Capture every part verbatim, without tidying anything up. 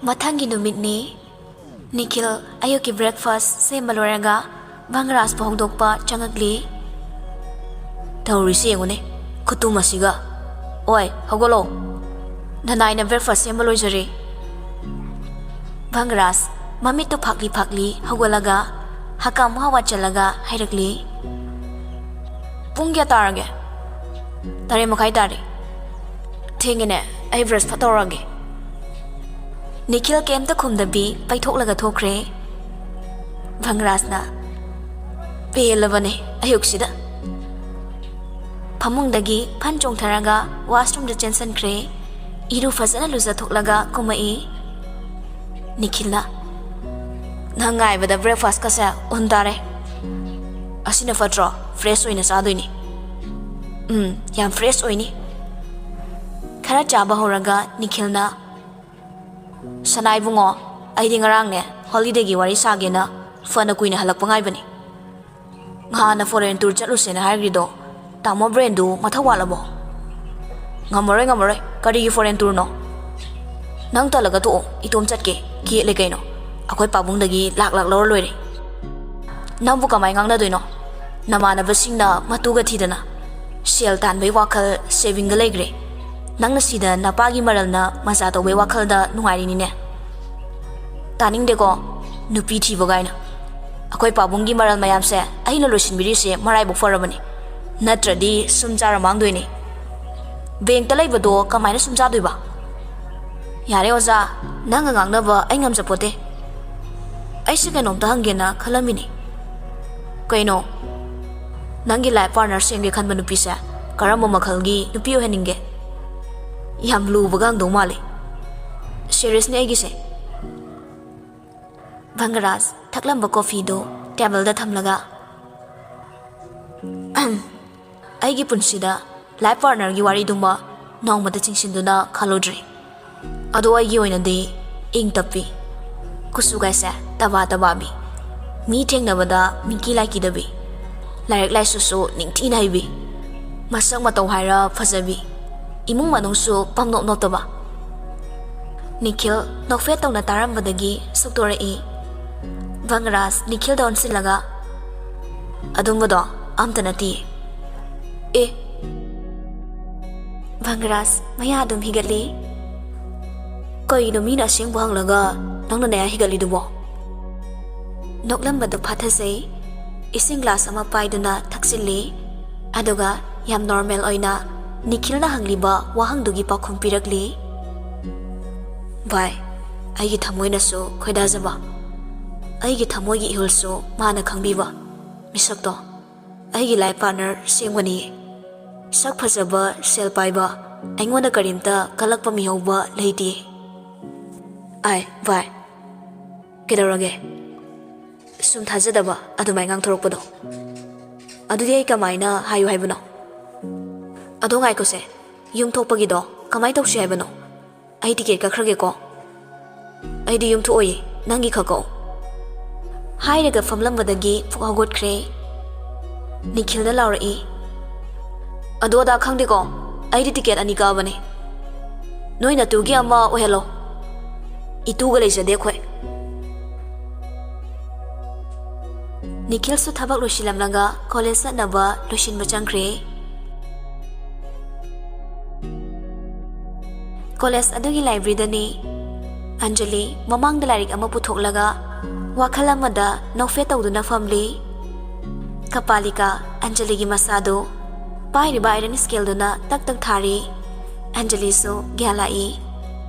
ꯃꯊꯪꯒꯤ ꯅꯨꯃꯤꯠꯅꯤ꯫ ꯅꯤꯈꯤꯜ ꯑꯌꯨꯛꯀꯤ breakfast ꯁꯦꯝꯕ ꯂꯣꯏꯔꯒ ꯚꯪꯒꯔꯥꯖꯄꯨ ꯍꯧꯗꯣꯛꯄ ꯆꯪꯉꯛꯂꯤ꯫ "ꯇꯧꯔꯤꯁꯤ ꯌꯦꯡꯉꯨꯅꯦ, ꯈꯨꯇꯨꯝ ꯑꯁꯤꯒ꯫ ꯑꯣꯏ, ꯍꯧꯒꯠꯂꯣ, ꯅꯅꯥꯏꯅ breakfast ꯁꯦꯝꯕ ꯂꯣꯏꯖꯔꯦ꯫" ꯚꯪꯒꯔꯥꯖ ꯃꯃꯤꯠꯇꯨ ꯐꯥꯛꯂꯤ ꯐꯥꯛꯂꯤ ꯍꯧꯒꯠꯂꯒ ꯍꯀꯥꯝ ꯍꯋꯥ ꯆꯜꯂꯒ ꯍꯥꯏꯔꯛꯂꯤ꯫ "ꯄꯨꯡ ꯀꯌꯥ ꯇꯥꯔꯒꯦ?" "ꯇꯔꯦꯠ ꯃꯈꯥꯏ ꯇꯥꯔꯦ꯫" "ꯊꯦꯡꯉꯦꯅꯦ, ꯑꯩ brush ꯐꯠ ꯇꯧꯔꯒꯦ꯫" ꯅꯤꯈꯤꯜ ꯀꯩꯝꯇ ꯈꯨꯝꯗꯕꯤ ꯄꯩꯊꯣꯛꯂꯒ ꯊꯣꯛꯈ꯭ꯔꯦ꯫ ꯚꯪꯒꯔꯥꯖꯅ, "ꯄꯦꯜꯂꯕꯅꯦ ꯑꯌꯨꯛꯁꯤꯗ꯫" ꯐꯃꯨꯡꯗꯒꯤ ꯐꯟ ꯆꯣꯡꯊꯔꯒ washroomꯗ ꯆꯦꯟꯁꯤꯟꯈ꯭ꯔꯦ꯫ ꯏꯔꯨ ꯐꯖꯅ ꯂꯨꯖꯊꯣꯛꯂꯒ ꯀꯨꯝꯃꯛꯏ꯫ ꯅꯤꯈꯤꯜꯅ, "ꯅꯪ ꯉꯥꯏꯕꯗ breakfastꯀꯁꯦ ꯎꯟ ꯇꯥꯔꯦ꯫ ꯑꯁꯤꯅ ꯐꯠꯇ꯭ꯔꯣ? Fresh ꯑꯣꯏꯅ ꯆꯥꯗꯣꯏꯅꯤ꯫" "ꯎꯝ, ꯌꯥꯝ fresh ꯑꯣꯏꯅꯤ꯫" ꯈꯔ ꯆꯥꯕ ꯍꯧꯔꯒ ꯅꯤꯈꯤꯜꯅ, "ꯁꯅꯥ ꯏꯕꯨꯡꯉꯣ, ꯑꯩꯗꯤ ꯉꯔꯥꯡꯅꯦ holidayꯒꯤ ꯋꯥꯔꯤ ꯁꯥꯒꯦꯅ ꯐꯅ ꯀꯨꯏꯅ ꯍꯜꯂꯛꯄ ꯉꯥꯏꯕꯅꯤ꯫ ꯉꯍꯥꯟꯅ foreign tour ꯆꯠꯂꯨꯁꯦꯅ ꯍꯥꯏꯈ꯭ꯔꯤꯗꯣ ꯇꯥꯃꯣ ꯕ꯭ꯔꯦꯟꯗꯨ ꯃꯊꯧ ꯋꯥꯠꯂꯕꯣ?" "ꯉꯝꯃꯔꯣꯏ, ꯉꯝꯃꯔꯣꯏ꯫ ꯀꯔꯤꯒꯤ foreign tourꯅꯣ? ꯅꯪ ꯇꯜꯂꯒ ꯇꯣꯛꯑꯣ, ꯏꯇꯣꯝ ꯆꯠꯀꯦ꯫ ꯀꯦꯠꯂꯦ ꯀꯩꯅꯣ? ꯑꯩꯈꯣꯏ ꯄꯥꯕꯨꯡꯗꯒꯤ ꯂꯥꯛ ꯂꯥꯛ ꯂꯧꯔ ꯂꯣꯏꯔꯦ꯫" "ꯅꯪꯕꯨ ꯀꯃꯥꯏ ꯉꯥꯡꯅꯗꯣꯏꯅꯣ? ꯅꯃꯥꯟꯅꯕꯁꯤꯡꯅ ꯃꯇꯨꯒ ꯊꯤꯗꯅ ꯁꯦꯜ ꯇꯥꯟꯕꯩ ꯋꯥꯈꯜ, savingꯒ ꯂꯩꯈ꯭ꯔꯦ꯫ ꯅꯪꯅ ꯁꯤꯗ ꯅꯄꯥꯒꯤ ꯃꯔꯜꯅ ꯃꯖꯥ ꯇꯧꯕꯩ ꯋꯥꯈꯜꯗ ꯅꯨꯡꯉꯥꯏꯔꯤꯅꯤꯅꯦ꯫" "ꯇꯥꯅꯤꯡꯗꯦꯀꯣ, ꯅꯨꯄꯤ ꯊꯤꯕ ꯀꯥꯏꯅ꯫ ꯑꯩꯈꯣꯏ ꯄꯥꯕꯨꯡꯒꯤ ꯃꯔꯜ ꯃꯌꯥꯝꯁꯦ ꯑꯩꯅ ꯂꯣꯏꯁꯤꯟꯕꯤꯔꯤꯁꯦ ꯃꯔꯥꯏꯕꯛ ꯐꯔꯕꯅꯤ, ꯅꯠꯇ꯭ꯔꯗꯤ ꯁꯨꯝ ꯆꯥꯔ ꯃꯥꯡꯗꯣꯏꯅꯦ꯫ Bankꯇ ꯂꯩꯕꯗꯣ ꯀꯃꯥꯏꯅ ꯁꯨꯝ ꯆꯥꯗꯣꯏꯕ?" "ꯌꯥꯔꯦ ꯑꯣꯖꯥ, ꯅꯪꯒ ꯉꯥꯡꯅꯕ ꯑꯩ ꯉꯝꯖꯄꯣꯠꯇꯦ꯫ ꯑꯩꯁꯦ ꯀꯩꯅꯣꯝꯇ ꯍꯪꯒꯦꯅ ꯈꯜꯂꯝꯃꯤꯅꯤ꯫ ꯀꯩꯅꯣ? ꯅꯪꯒꯤ life partner ꯁꯦꯝꯒꯦ ꯈꯟꯕ ꯅꯨꯄꯤꯁꯦ ꯀꯔꯝꯕ ꯃꯈꯜꯒꯤ ꯅꯨꯄꯤ ꯑꯣꯏꯍꯟꯅꯤꯡꯒꯦ? ꯌꯥꯝ ꯂꯨꯕꯒ ꯍꯪꯗꯧ ꯃꯥꯜꯂꯤ꯫ Seriousꯅꯤ ꯑꯩꯒꯤꯁꯦ꯫" ꯚꯪꯒꯔꯥꯖ ꯊꯛꯂꯝꯕ coffeeꯗꯨ tableꯗ ꯊꯝꯂꯒ, "ꯑꯩꯒꯤ ꯄꯨꯟꯁꯤꯗ life partnerꯒꯤ ꯋꯥꯔꯤꯗꯨꯃ ꯅꯣꯡꯃꯇ ꯆꯤꯡꯁꯤꯟꯗꯨꯅ ꯈꯜꯂꯨꯗ꯭ꯔꯤ꯫ ꯑꯗꯣ ꯑꯩꯒꯤ ꯑꯣꯏꯅꯗꯤ ꯏꯪ ꯇꯞꯄꯤ, ꯀꯨꯆꯨꯒꯥꯏꯁꯦ ꯇꯕꯥ ꯇꯕꯥꯕꯤ, ꯃꯤ ꯊꯦꯡꯅꯕꯗ ꯃꯤꯀꯤ ꯂꯥꯏꯀꯤꯗꯕꯤ, ꯂꯥꯏꯔꯤꯛ ꯂꯥꯏꯁꯨꯁꯨ ꯅꯤꯡꯊꯤꯅ ꯍꯩꯕꯤ, ꯃꯁꯛ ꯃꯇꯧ ꯍꯥꯏꯔ ꯐꯖꯕꯤ, ꯏꯃꯨꯡ ꯃꯅꯨꯡꯁꯨ ꯄꯪꯅꯣꯞ ꯅꯣꯞꯇꯕ꯫ ꯅꯤꯈꯤꯜ ꯅꯣꯛꯐꯦꯠ ꯇꯧꯅ ꯇꯥꯔꯝꯕꯗꯒꯤ ꯁꯨꯛꯇꯣꯔꯛꯏ꯫ ꯚꯪꯒꯔꯥꯖ ꯅꯤꯈꯤꯜꯗ ꯑꯣꯟꯁꯤꯜꯂꯒ, "ꯑꯗꯨꯝꯕꯗꯣ ꯑꯝꯇ ꯅꯠꯇꯦ꯫" "ꯑꯦ?" ꯚꯪꯒꯔꯥꯖ ꯃꯌꯥ ꯑꯗꯨꯝ ꯍꯤꯒꯠꯂꯤ꯫ "ꯀꯩꯅꯣ ꯃꯤꯅ ꯑꯁꯦꯡꯕ ꯍꯪꯂꯒ ꯅꯪꯅ ꯅꯌꯥ ꯍꯤꯒꯠꯂꯤꯗꯨꯕꯣ?" ꯅꯣꯛꯂꯝꯕꯗꯨ ꯐꯥꯊꯖꯩ꯫ ꯏꯁꯤꯡ ꯒ꯭ꯂꯥꯁ ꯑꯃ ꯄꯥꯏꯗꯨꯅ ꯊꯛꯆꯤꯜꯂꯤ꯫ ꯑꯗꯨꯒ ꯌꯥꯝ ꯅꯣꯔꯃꯦꯜ ꯑꯣꯏꯅ ꯅꯤꯈꯤꯜꯅ ꯍꯪꯂꯤꯕ ꯋꯥꯍꯪꯗꯨꯒꯤ ꯄꯥꯎꯈꯨꯝ ꯄꯤꯔꯛꯂꯤ꯫ "ꯚꯥꯏ, ꯑꯩꯒꯤ ꯊꯃꯣꯏꯅꯁꯨ ꯈꯣꯏꯗꯥꯖꯕ, ꯑꯩꯒꯤ ꯊꯃꯣꯏꯒꯤ ꯏꯍꯨꯜꯁꯨ ꯃꯥꯅ ꯈꯪꯕꯤꯕ ꯃꯤꯁꯛꯇꯣ ꯑꯩꯒꯤ ꯂꯥꯏꯐ ꯄꯥꯔꯠꯅꯔ ꯁꯦꯡꯕꯅꯤ꯫ ꯁꯛ ꯐꯖꯕ, ꯁꯦꯜ ꯄꯥꯏꯕ, ꯑꯩꯉꯣꯟꯗ ꯀꯔꯤꯝꯇ ꯀꯜꯂꯛꯄ ꯃꯤꯍꯧꯕ ꯂꯩꯇꯦ꯫" "ꯑꯥꯏ, ꯚꯥꯏ, ꯀꯩꯗꯧꯔꯒꯦ? ꯁꯨꯝ ꯊꯥꯖꯗꯕ ꯑꯗꯨꯃꯥꯏ ꯉꯥꯡꯊꯣꯔꯛꯄꯗꯣ꯫ ꯑꯗꯨꯗꯤ ꯑꯩ ꯀꯃꯥꯏꯅ ꯍꯥꯏꯌꯨ ꯍꯥꯏꯕꯅꯣ? ꯑꯗꯣ ꯉꯥꯏꯈꯣꯁꯦ, ꯌꯨꯝ ꯊꯣꯛꯄꯒꯤꯗꯣ ꯀꯃꯥꯏ ꯇꯧꯁꯤ ꯍꯥꯏꯕꯅꯣ? ꯑꯩ ꯇꯤꯀꯦꯠ ꯀꯛꯈ꯭ꯔꯒꯦꯀꯣ꯫" "ꯑꯩꯗꯤ ꯌꯨꯝ ꯊꯣꯛꯑꯣꯏꯌꯦ, ꯅꯪꯒꯤ ꯈꯛ ꯀꯛꯑꯣ꯫" ꯍꯥꯏꯔꯒ ꯐꯝꯂꯝꯕꯗꯒꯤ ꯐꯨꯛ ꯍꯧꯒꯠꯈ꯭ꯔꯦ꯫ ꯅꯤꯈꯤꯜꯅ ꯂꯥꯎꯔꯛꯏ, "ꯑꯗꯨ ꯑꯗꯥ ꯈꯪꯗꯦꯀꯣ, ꯑꯩꯗꯤ ꯇꯤꯀꯦꯠ ꯑꯅꯤ ꯀꯛꯑꯕꯅꯦ꯫ ꯅꯣꯏ ꯅꯇꯨꯒꯤ ꯑꯃ ꯑꯣꯏꯍꯜꯂꯣ꯫ ꯏꯇꯨꯒ ꯂꯩꯖꯗꯦ ꯑꯩꯈꯣꯏ꯫" ꯅꯤꯈꯤꯜꯁꯨ ꯊꯕꯛ ꯂꯣꯏꯁꯤꯜꯂꯝꯂꯒ ꯀꯣꯂꯦꯖ ꯆꯠꯅꯕ ꯂꯣꯏꯁꯤꯟꯕ ꯆꯪꯈ꯭ꯔꯦ꯫ ꯀꯣꯂꯦꯖ ꯑꯗꯨꯒꯤ ꯂꯥꯏꯕ꯭ꯔꯦꯔꯤꯗꯅꯤ꯫ ꯑꯟꯖꯂꯤ ꯃꯃꯥꯡꯗ ꯂꯥꯏꯔꯤꯛ ꯑꯃ ꯄꯨꯊꯣꯛꯂꯒ ꯋꯥꯈꯜ ꯑꯃꯗ ꯅꯣꯛꯐꯦꯠ ꯇꯧꯗꯨꯅ ꯐꯝꯂꯤ꯫ ꯀꯄꯥꯂꯤꯀꯥ ꯑꯟꯖꯂꯤꯒꯤ ꯃꯁꯥꯗꯨ ꯄꯥꯏꯔꯤꯕ ꯑꯥꯏꯔꯟ ꯁ꯭ꯀꯦꯜꯗꯨꯅ ꯇꯛ ꯇꯛ ꯊꯥꯔꯤ꯫ ꯑꯟꯖꯂꯤꯁꯨ ꯒ꯭ꯌꯥꯟ ꯂꯥꯛꯏ꯫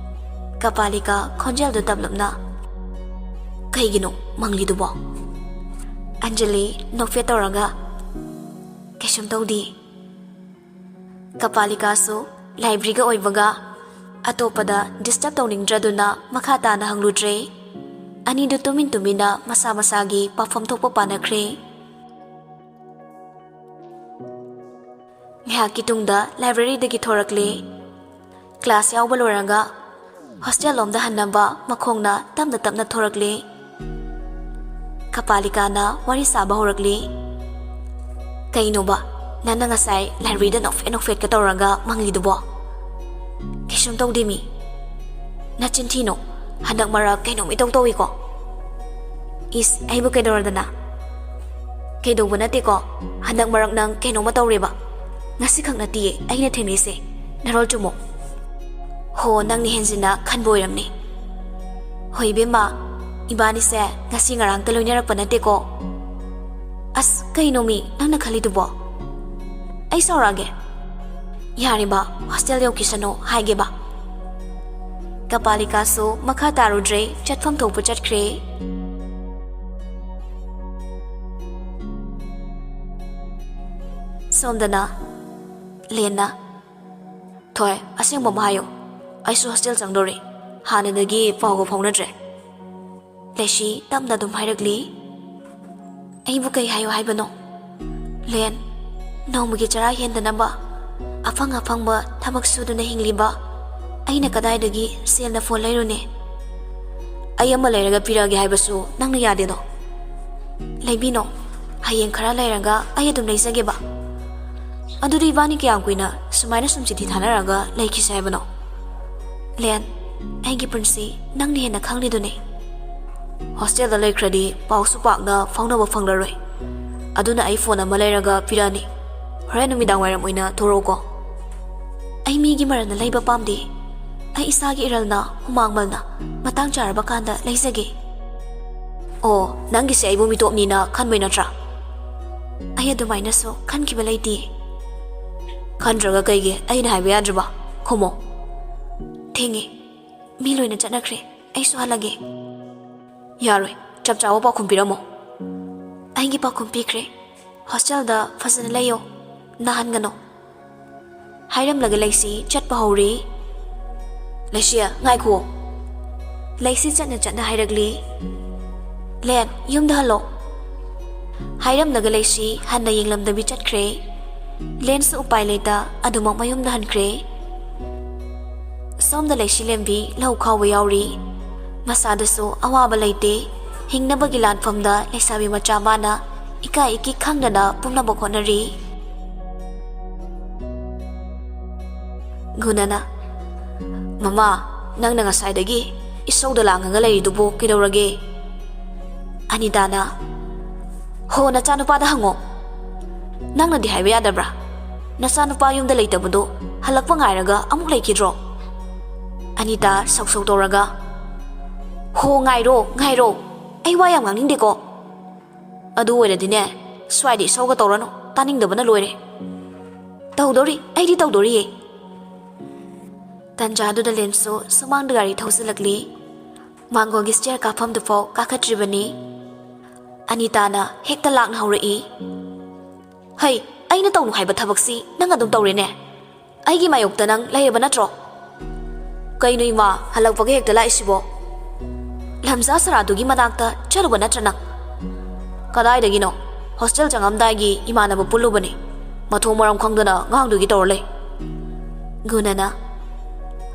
ꯀꯄꯥꯂꯤꯀꯥ ꯈꯣꯟꯖꯦꯜꯗꯨ ꯇꯞꯂꯞꯅ, "ꯀꯩꯒꯤꯅꯣ ꯃꯪꯂꯤꯗꯨꯕꯣ?" ꯑꯟꯖꯂꯤ ꯅꯣꯛꯐꯦꯠ ꯇꯧꯔꯒ, "ꯀꯩꯁꯨꯝ ꯇꯧꯗꯦ꯫" ꯀꯄꯥꯂꯤꯀꯥꯁꯨ ꯂꯥꯏꯕ꯭ꯔꯦꯔꯤꯒ ꯑꯣꯏꯕꯒ ꯑꯇꯣꯞꯄꯗ ꯗꯤꯁꯇꯔꯕ ꯇꯧꯅꯤꯡꯗ꯭ꯔꯗꯨꯅ ꯃꯈꯥ ꯇꯥꯅ ꯍꯪꯂꯨꯗ꯭ꯔꯦ꯫ ꯑꯅꯤꯗꯨ ꯇꯨꯃꯤꯟ ꯇꯨꯃꯤꯟꯅ ꯃꯁꯥ ꯃꯁꯥꯒꯤ ꯄꯥꯐꯝ ꯊꯣꯛꯄ ꯄꯥꯅꯈ꯭ꯔꯦ꯫ ꯉꯥꯏꯍꯥꯛꯀꯤ ꯇꯨꯡꯗ ꯂꯥꯏꯕ꯭ꯔꯦꯔꯤꯗꯒꯤ ꯊꯣꯔꯛꯂꯦ꯫ ꯀ꯭ꯂꯥꯁ ꯌꯥꯎꯕ ꯂꯣꯏꯔꯒ ꯍꯣꯁꯇꯦꯜ ꯂꯣꯝꯗ ꯍꯟꯅꯕ ꯃꯈꯣꯡꯅ ꯇꯞꯅ ꯇꯞꯅ ꯊꯣꯔꯛꯂꯦ꯫ ꯀꯄꯥꯂꯤꯀꯥꯅ ꯋꯥꯔꯤ ꯁꯥꯕ ꯍꯧꯔꯛꯂꯦ꯫ "ꯀꯩꯅꯣꯕ, ꯅꯪꯅ ꯉꯁꯥꯏ ꯂꯥꯏꯕ꯭ꯔꯦꯔꯤꯗ ꯅꯣꯛꯐꯦꯠ ꯅꯣꯛꯐꯦꯠꯀ ꯇꯧꯔꯒ ꯃꯪꯂꯤꯗꯨꯕꯣ?" "ꯀꯩꯁꯨꯝ ꯇꯧꯗꯦ ꯃꯤ꯫" ꯅꯆꯤꯟ ꯊꯤꯅꯣ꯫ ꯍꯟꯗꯛ ꯃꯔꯛ ꯀꯩꯅꯣꯝ ꯏꯇꯧ ꯇꯧꯏꯀꯣ꯫ ꯏꯁ, ꯑꯩꯕꯨ ꯀꯩꯗꯧꯔꯗꯅ? ꯀꯩꯗꯧꯕ ꯅꯠꯇꯦꯀꯣ꯫ ꯍꯟꯗꯛ ꯃꯔꯛ ꯅꯪ ꯀꯩꯅꯣꯝꯃ ꯇꯧꯔꯦꯕ꯫ ꯉꯁꯤꯈꯛ ꯅꯠꯇꯤꯌꯦ ꯑꯩꯅ ꯊꯦꯡꯅꯩꯁꯦ꯫ ꯅꯔꯣꯜ ꯆꯨꯝꯃꯣ꯫ ꯍꯣ, ꯅꯪꯅ ꯍꯦꯟꯖꯤꯟꯅ ꯈꯟꯕ ꯑꯣꯏꯔꯝꯅꯤ꯫ ꯍꯣꯏ ꯏꯕꯦꯝꯃ, ꯏꯕꯥꯅꯤꯁꯦ ꯉꯁꯤ ꯉꯔꯥꯡꯇ ꯂꯣꯏꯅꯔꯛꯄ ꯅꯠꯇꯦꯀꯣ꯫ ꯑꯁ, ꯀꯩꯅꯣꯃꯤ ꯅꯪꯅ ꯈꯜꯂꯤꯗꯨꯕꯣ? ꯑꯩ ꯁꯥꯎꯔꯛꯑꯒꯦ꯫ ꯌꯥꯔꯦꯕ, ꯍꯣꯁꯇꯦꯜ ꯌꯧꯈꯤꯁꯅꯨ ꯍꯥꯏꯒꯦꯕ꯫ ꯀꯄꯥꯂꯤꯀꯥꯁꯨ ꯃꯈꯥ ꯇꯥꯔꯨꯗ꯭ꯔꯦ, ꯆꯠꯐꯝ ꯊꯣꯛꯄ ꯆꯠꯈ꯭ꯔꯦ꯫ ꯁꯣꯝꯗꯅ ꯂꯦꯟꯅ, "ꯊꯣꯏ, ꯑꯁꯦꯡꯕ ꯑꯃ ꯍꯥꯏꯌꯨ, ꯑꯩꯁꯨ ꯍꯣꯁꯇꯦꯜ ꯆꯪꯗꯣꯔꯦ, ꯍꯥꯟꯅꯗꯒꯤ ꯄꯥꯎꯒ ꯐꯥꯎꯅꯗ꯭ꯔꯦ꯫" ꯂꯩꯁꯤ ꯇꯞꯅ ꯑꯗꯨꯝ ꯍꯥꯏꯔꯛꯂꯤ, "ꯑꯩꯕꯨ ꯀꯩ ꯍꯥꯏꯌꯨ ꯍꯥꯏꯕꯅꯣ? ꯂꯦꯟ, ꯅꯣꯡꯃꯒꯤ ꯆꯔꯥ ꯍꯦꯟꯗꯅꯕ ꯑꯐꯪ ꯑꯐꯪꯕ ꯊꯕꯛ ꯁꯨꯗꯨꯅ ꯍꯤꯡꯂꯤꯕ ꯑꯩꯅ ꯀꯗꯥꯏꯗꯒꯤ ꯁꯦꯜꯅ ꯐꯣꯟ ꯂꯩꯔꯨꯅꯤ? ꯑꯩ ꯑꯃ ꯂꯩꯔꯒ ꯄꯤꯔꯛꯑꯒꯦ ꯍꯥꯏꯕꯁꯨ ꯅꯪꯅ ꯌꯥꯗꯦꯗꯣ꯫ ꯂꯩꯕꯤꯅꯣ, ꯍꯌꯦꯡ ꯈꯔ ꯂꯩꯔꯒ ꯑꯩ ꯑꯗꯨꯝ ꯂꯩꯖꯒꯦꯕ꯫ ꯑꯗꯨꯗꯤ ꯏꯕꯥꯅꯤ ꯀꯌꯥꯝ ꯀꯨꯏꯅ ꯁꯨꯃꯥꯏꯅ ꯁꯨꯝ ꯆꯤꯊꯤ ꯊꯥꯅꯔꯒ ꯂꯩꯈꯤꯁꯦ ꯍꯥꯏꯕꯅꯣ? ꯂꯦꯟ, ꯑꯩꯒꯤ ꯄꯨꯟꯁꯤ ꯅꯪꯅ ꯍꯦꯟꯅ ꯈꯪꯂꯤꯗꯨꯅꯤ꯫ ꯍꯣꯁꯇꯦꯜꯗ ꯂꯩꯈ꯭ꯔꯗꯤ ꯄꯥꯎꯁꯨ ꯄꯥꯛꯅ ꯐꯥꯎꯅꯕ ꯐꯪꯂꯔꯣꯏ꯫ ꯑꯗꯨꯅ ꯑꯩ ꯐꯣꯟ ꯑꯃ ꯂꯩꯔꯒ ꯄꯤꯔꯛꯑꯅꯤ꯫ ꯍꯣꯔꯦꯟ ꯅꯨꯃꯤꯗꯥꯡ ꯋꯥꯏꯔꯝ ꯑꯣꯏꯅ ꯊꯣꯔꯛꯎꯀꯣ꯫" "ꯑꯩ ꯃꯤꯒꯤ ꯃꯔꯜꯅ ꯂꯩꯕ ꯄꯥꯝꯗꯦ꯫ ꯑꯩ ꯏꯁꯥꯒꯤ ꯏꯔꯜꯅ ꯍꯨꯃꯥꯡ ꯃꯜꯅ ꯃꯇꯥꯡ ꯆꯥꯔꯕ ꯀꯥꯟꯗ ꯂꯩꯖꯒꯦ꯫" "ꯑꯣ, ꯅꯪꯒꯤꯁꯦ ꯑꯩꯕꯨ ꯃꯤꯇꯣꯞꯅꯤꯅ ꯈꯟꯕꯩ ꯅꯠꯇ꯭ꯔꯥ?" "ꯑꯩ ꯑꯗꯨꯃꯥꯏꯅꯁꯨ ꯈꯟꯈꯤꯕ ꯂꯩꯇꯦ꯫" "ꯈꯟꯗ꯭ꯔꯒ ꯀꯩꯒꯤ ꯑꯩꯅ ꯍꯥꯏꯕ ꯌꯥꯗ꯭ꯔꯤꯕ? ꯈꯨꯝꯃꯣ꯫" "ꯊꯦꯡꯉꯦ, ꯃꯤ ꯂꯣꯏꯅ ꯆꯠꯅꯈ꯭ꯔꯦ, ꯑꯩꯁꯨ ꯍꯜꯂꯒꯦ꯫" "ꯌꯥꯔꯣꯏ, ꯆꯞ ꯆꯥꯕ ꯄꯥꯎꯈꯨꯝ ꯄꯤꯔꯝꯃꯣ꯫" "ꯑꯩꯒꯤ ꯄꯥꯎꯈꯨꯝ ꯄꯤꯈ꯭ꯔꯦ꯫ ꯍꯣꯁꯇꯦꯜꯗ ꯐꯖꯅ ꯂꯩꯌꯣ, ꯅꯥꯍꯟꯒꯅꯣ꯫" ꯍꯥꯏꯔꯝꯂꯒ ꯂꯩꯁꯤ ꯆꯠꯄ ꯍꯧꯔꯤ꯫ "ꯂꯩꯁꯤ, ꯉꯥꯏꯈꯨꯑꯣ꯫" ꯂꯩꯁꯤ ꯆꯠꯅ ꯆꯠꯅ ꯍꯥꯏꯔꯛꯂꯤ, "ꯂꯦꯟ, ꯌꯨꯝꯗ ꯍꯜꯂꯣ꯫" ꯍꯥꯏꯔꯝꯂꯒ ꯂꯩꯁꯤ ꯍꯟꯅ ꯌꯦꯡꯂꯝꯗꯕꯤ ꯆꯠꯈ꯭ꯔꯦ꯫ ꯂꯦꯟꯁꯨ ꯎꯄꯥꯏ ꯂꯩꯇ ꯑꯗꯨꯃꯛ ꯃꯌꯨꯝꯗ ꯍꯟꯈ꯭ꯔꯦ꯫ ꯁꯣꯝꯗ ꯂꯩꯁꯤ ꯂꯦꯝꯕꯤ ꯂꯧ ꯈꯥꯎꯕ ꯌꯥꯎꯔꯤ꯫ ꯃꯁꯥꯗꯁꯨ ꯑꯋꯥꯕ ꯂꯩꯇꯦ꯫ ꯍꯤꯡꯅꯕꯒꯤ ꯂꯥꯟꯐꯝꯗ ꯂꯩꯁꯥꯕꯤ ꯃꯆꯥ ꯃꯥꯅ ꯏꯀꯥꯏ ꯏꯀꯤ ꯈꯪꯗꯅ ꯄꯨꯝꯅꯃꯛ ꯍꯣꯠꯅꯔꯤ꯫ ꯒꯨꯅꯅ, "ꯃꯃꯥ, "ꯅꯪꯅ ꯉꯁꯥꯏꯗꯒꯤ ꯏꯁꯧꯗ ꯂꯥꯡꯉꯒ ꯂꯩꯔꯤꯗꯨꯕꯨ ꯀꯩꯗꯧꯔꯒꯦ?" ꯑꯅꯤꯇꯥꯅ, "ꯍꯣ, ꯅꯆꯥꯅꯨꯄꯥꯗ ꯍꯪꯉꯣ꯫ ꯅꯪꯅꯗꯤ ꯍꯥꯏꯕ ꯌꯥꯗꯕ꯭ꯔꯥ? ꯅꯆꯥꯅꯨꯄꯥ ꯌꯨꯝꯗ ꯂꯩꯇꯕꯗꯣ ꯍꯜꯂꯛꯄ ꯉꯥꯏꯔꯒ ꯑꯃꯨꯛ ꯂꯩꯈꯤꯗ꯭ꯔꯣ?" ꯑꯅꯤꯇꯥ ꯁꯧ ꯁꯧ ꯇꯧꯔꯒ, "ꯍꯣ, ꯉꯥꯏꯔꯣ, ꯉꯥꯏꯔꯣ꯫ ꯑꯩ ꯋꯥ ꯌꯥꯝ ꯉꯥꯡꯅꯤꯡꯗꯦꯀꯣ꯫ ꯑꯗꯨ ꯑꯣꯏꯔꯗꯤꯅꯦ, ꯁ꯭ꯋꯥꯏꯗ ꯏꯁꯧꯒ ꯇꯧꯔꯅꯨ, ꯇꯥꯅꯤꯡꯗꯕꯅ ꯂꯣꯏꯔꯦ꯫" "ꯇꯧꯗꯣꯔꯤ, ꯑꯩꯗꯤ ꯇꯧꯗꯣꯔꯤꯌꯦ꯫" ꯇꯟꯖꯥꯗꯨꯗ ꯂꯦꯟꯁꯨ ꯁꯨꯃꯥꯡꯗ ꯒꯥꯔꯤ ꯊꯧꯖꯤꯜꯂꯛꯂꯤ꯫ ꯃꯥꯡꯒꯣꯜꯒꯤ ꯁ꯭ꯇꯤꯌꯔ ꯀꯥꯐꯝꯗꯨꯐꯥꯎ ꯀꯥꯈꯠꯇ꯭ꯔꯤꯕꯅꯤ꯫ ꯑꯅꯤꯇꯥꯅ ꯍꯦꯛꯇ ꯂꯥꯛꯅ ꯍꯧꯔꯛꯏ, "ꯍꯩ, ꯑꯩꯅ ꯇꯧꯅꯨ ꯍꯥꯏꯕ ꯊꯕꯛꯁꯤ ꯅꯪ ꯑꯗꯨꯝ ꯇꯧꯔꯦꯅꯦ꯫ ꯑꯩꯒꯤ ꯃꯥꯌꯣꯛꯇ ꯅꯪ ꯂꯩꯔꯕ ꯅꯠꯇ꯭ꯔꯣ? ꯀꯩꯅꯣ ꯏꯃꯥ, ꯍꯜꯂꯛꯄꯒ ꯍꯦꯛꯇ ꯂꯥꯛꯏꯁꯤꯕꯣ? ꯂꯝꯖꯥ ꯁꯔꯥꯗꯨꯒꯤ ꯃꯅꯥꯛꯇ ꯆꯠꯂꯨꯕ ꯅꯠꯇ꯭ꯔ ꯅꯪ?" "ꯀꯗꯥꯏꯗꯒꯤꯅꯣ? ꯍꯣꯁꯇꯦꯜ ꯆꯪꯉꯝꯗꯥꯏꯒꯤ ꯏꯃꯥꯟꯅꯕ ꯄꯨꯜꯂꯨꯕꯅꯤ꯫ ꯃꯊꯣꯡ ꯃꯔꯝ ꯈꯪꯗꯅ ꯉꯥꯡꯗꯨꯒꯤ ꯇꯧꯔ ꯂꯩ꯫" ꯒꯨꯅꯅ,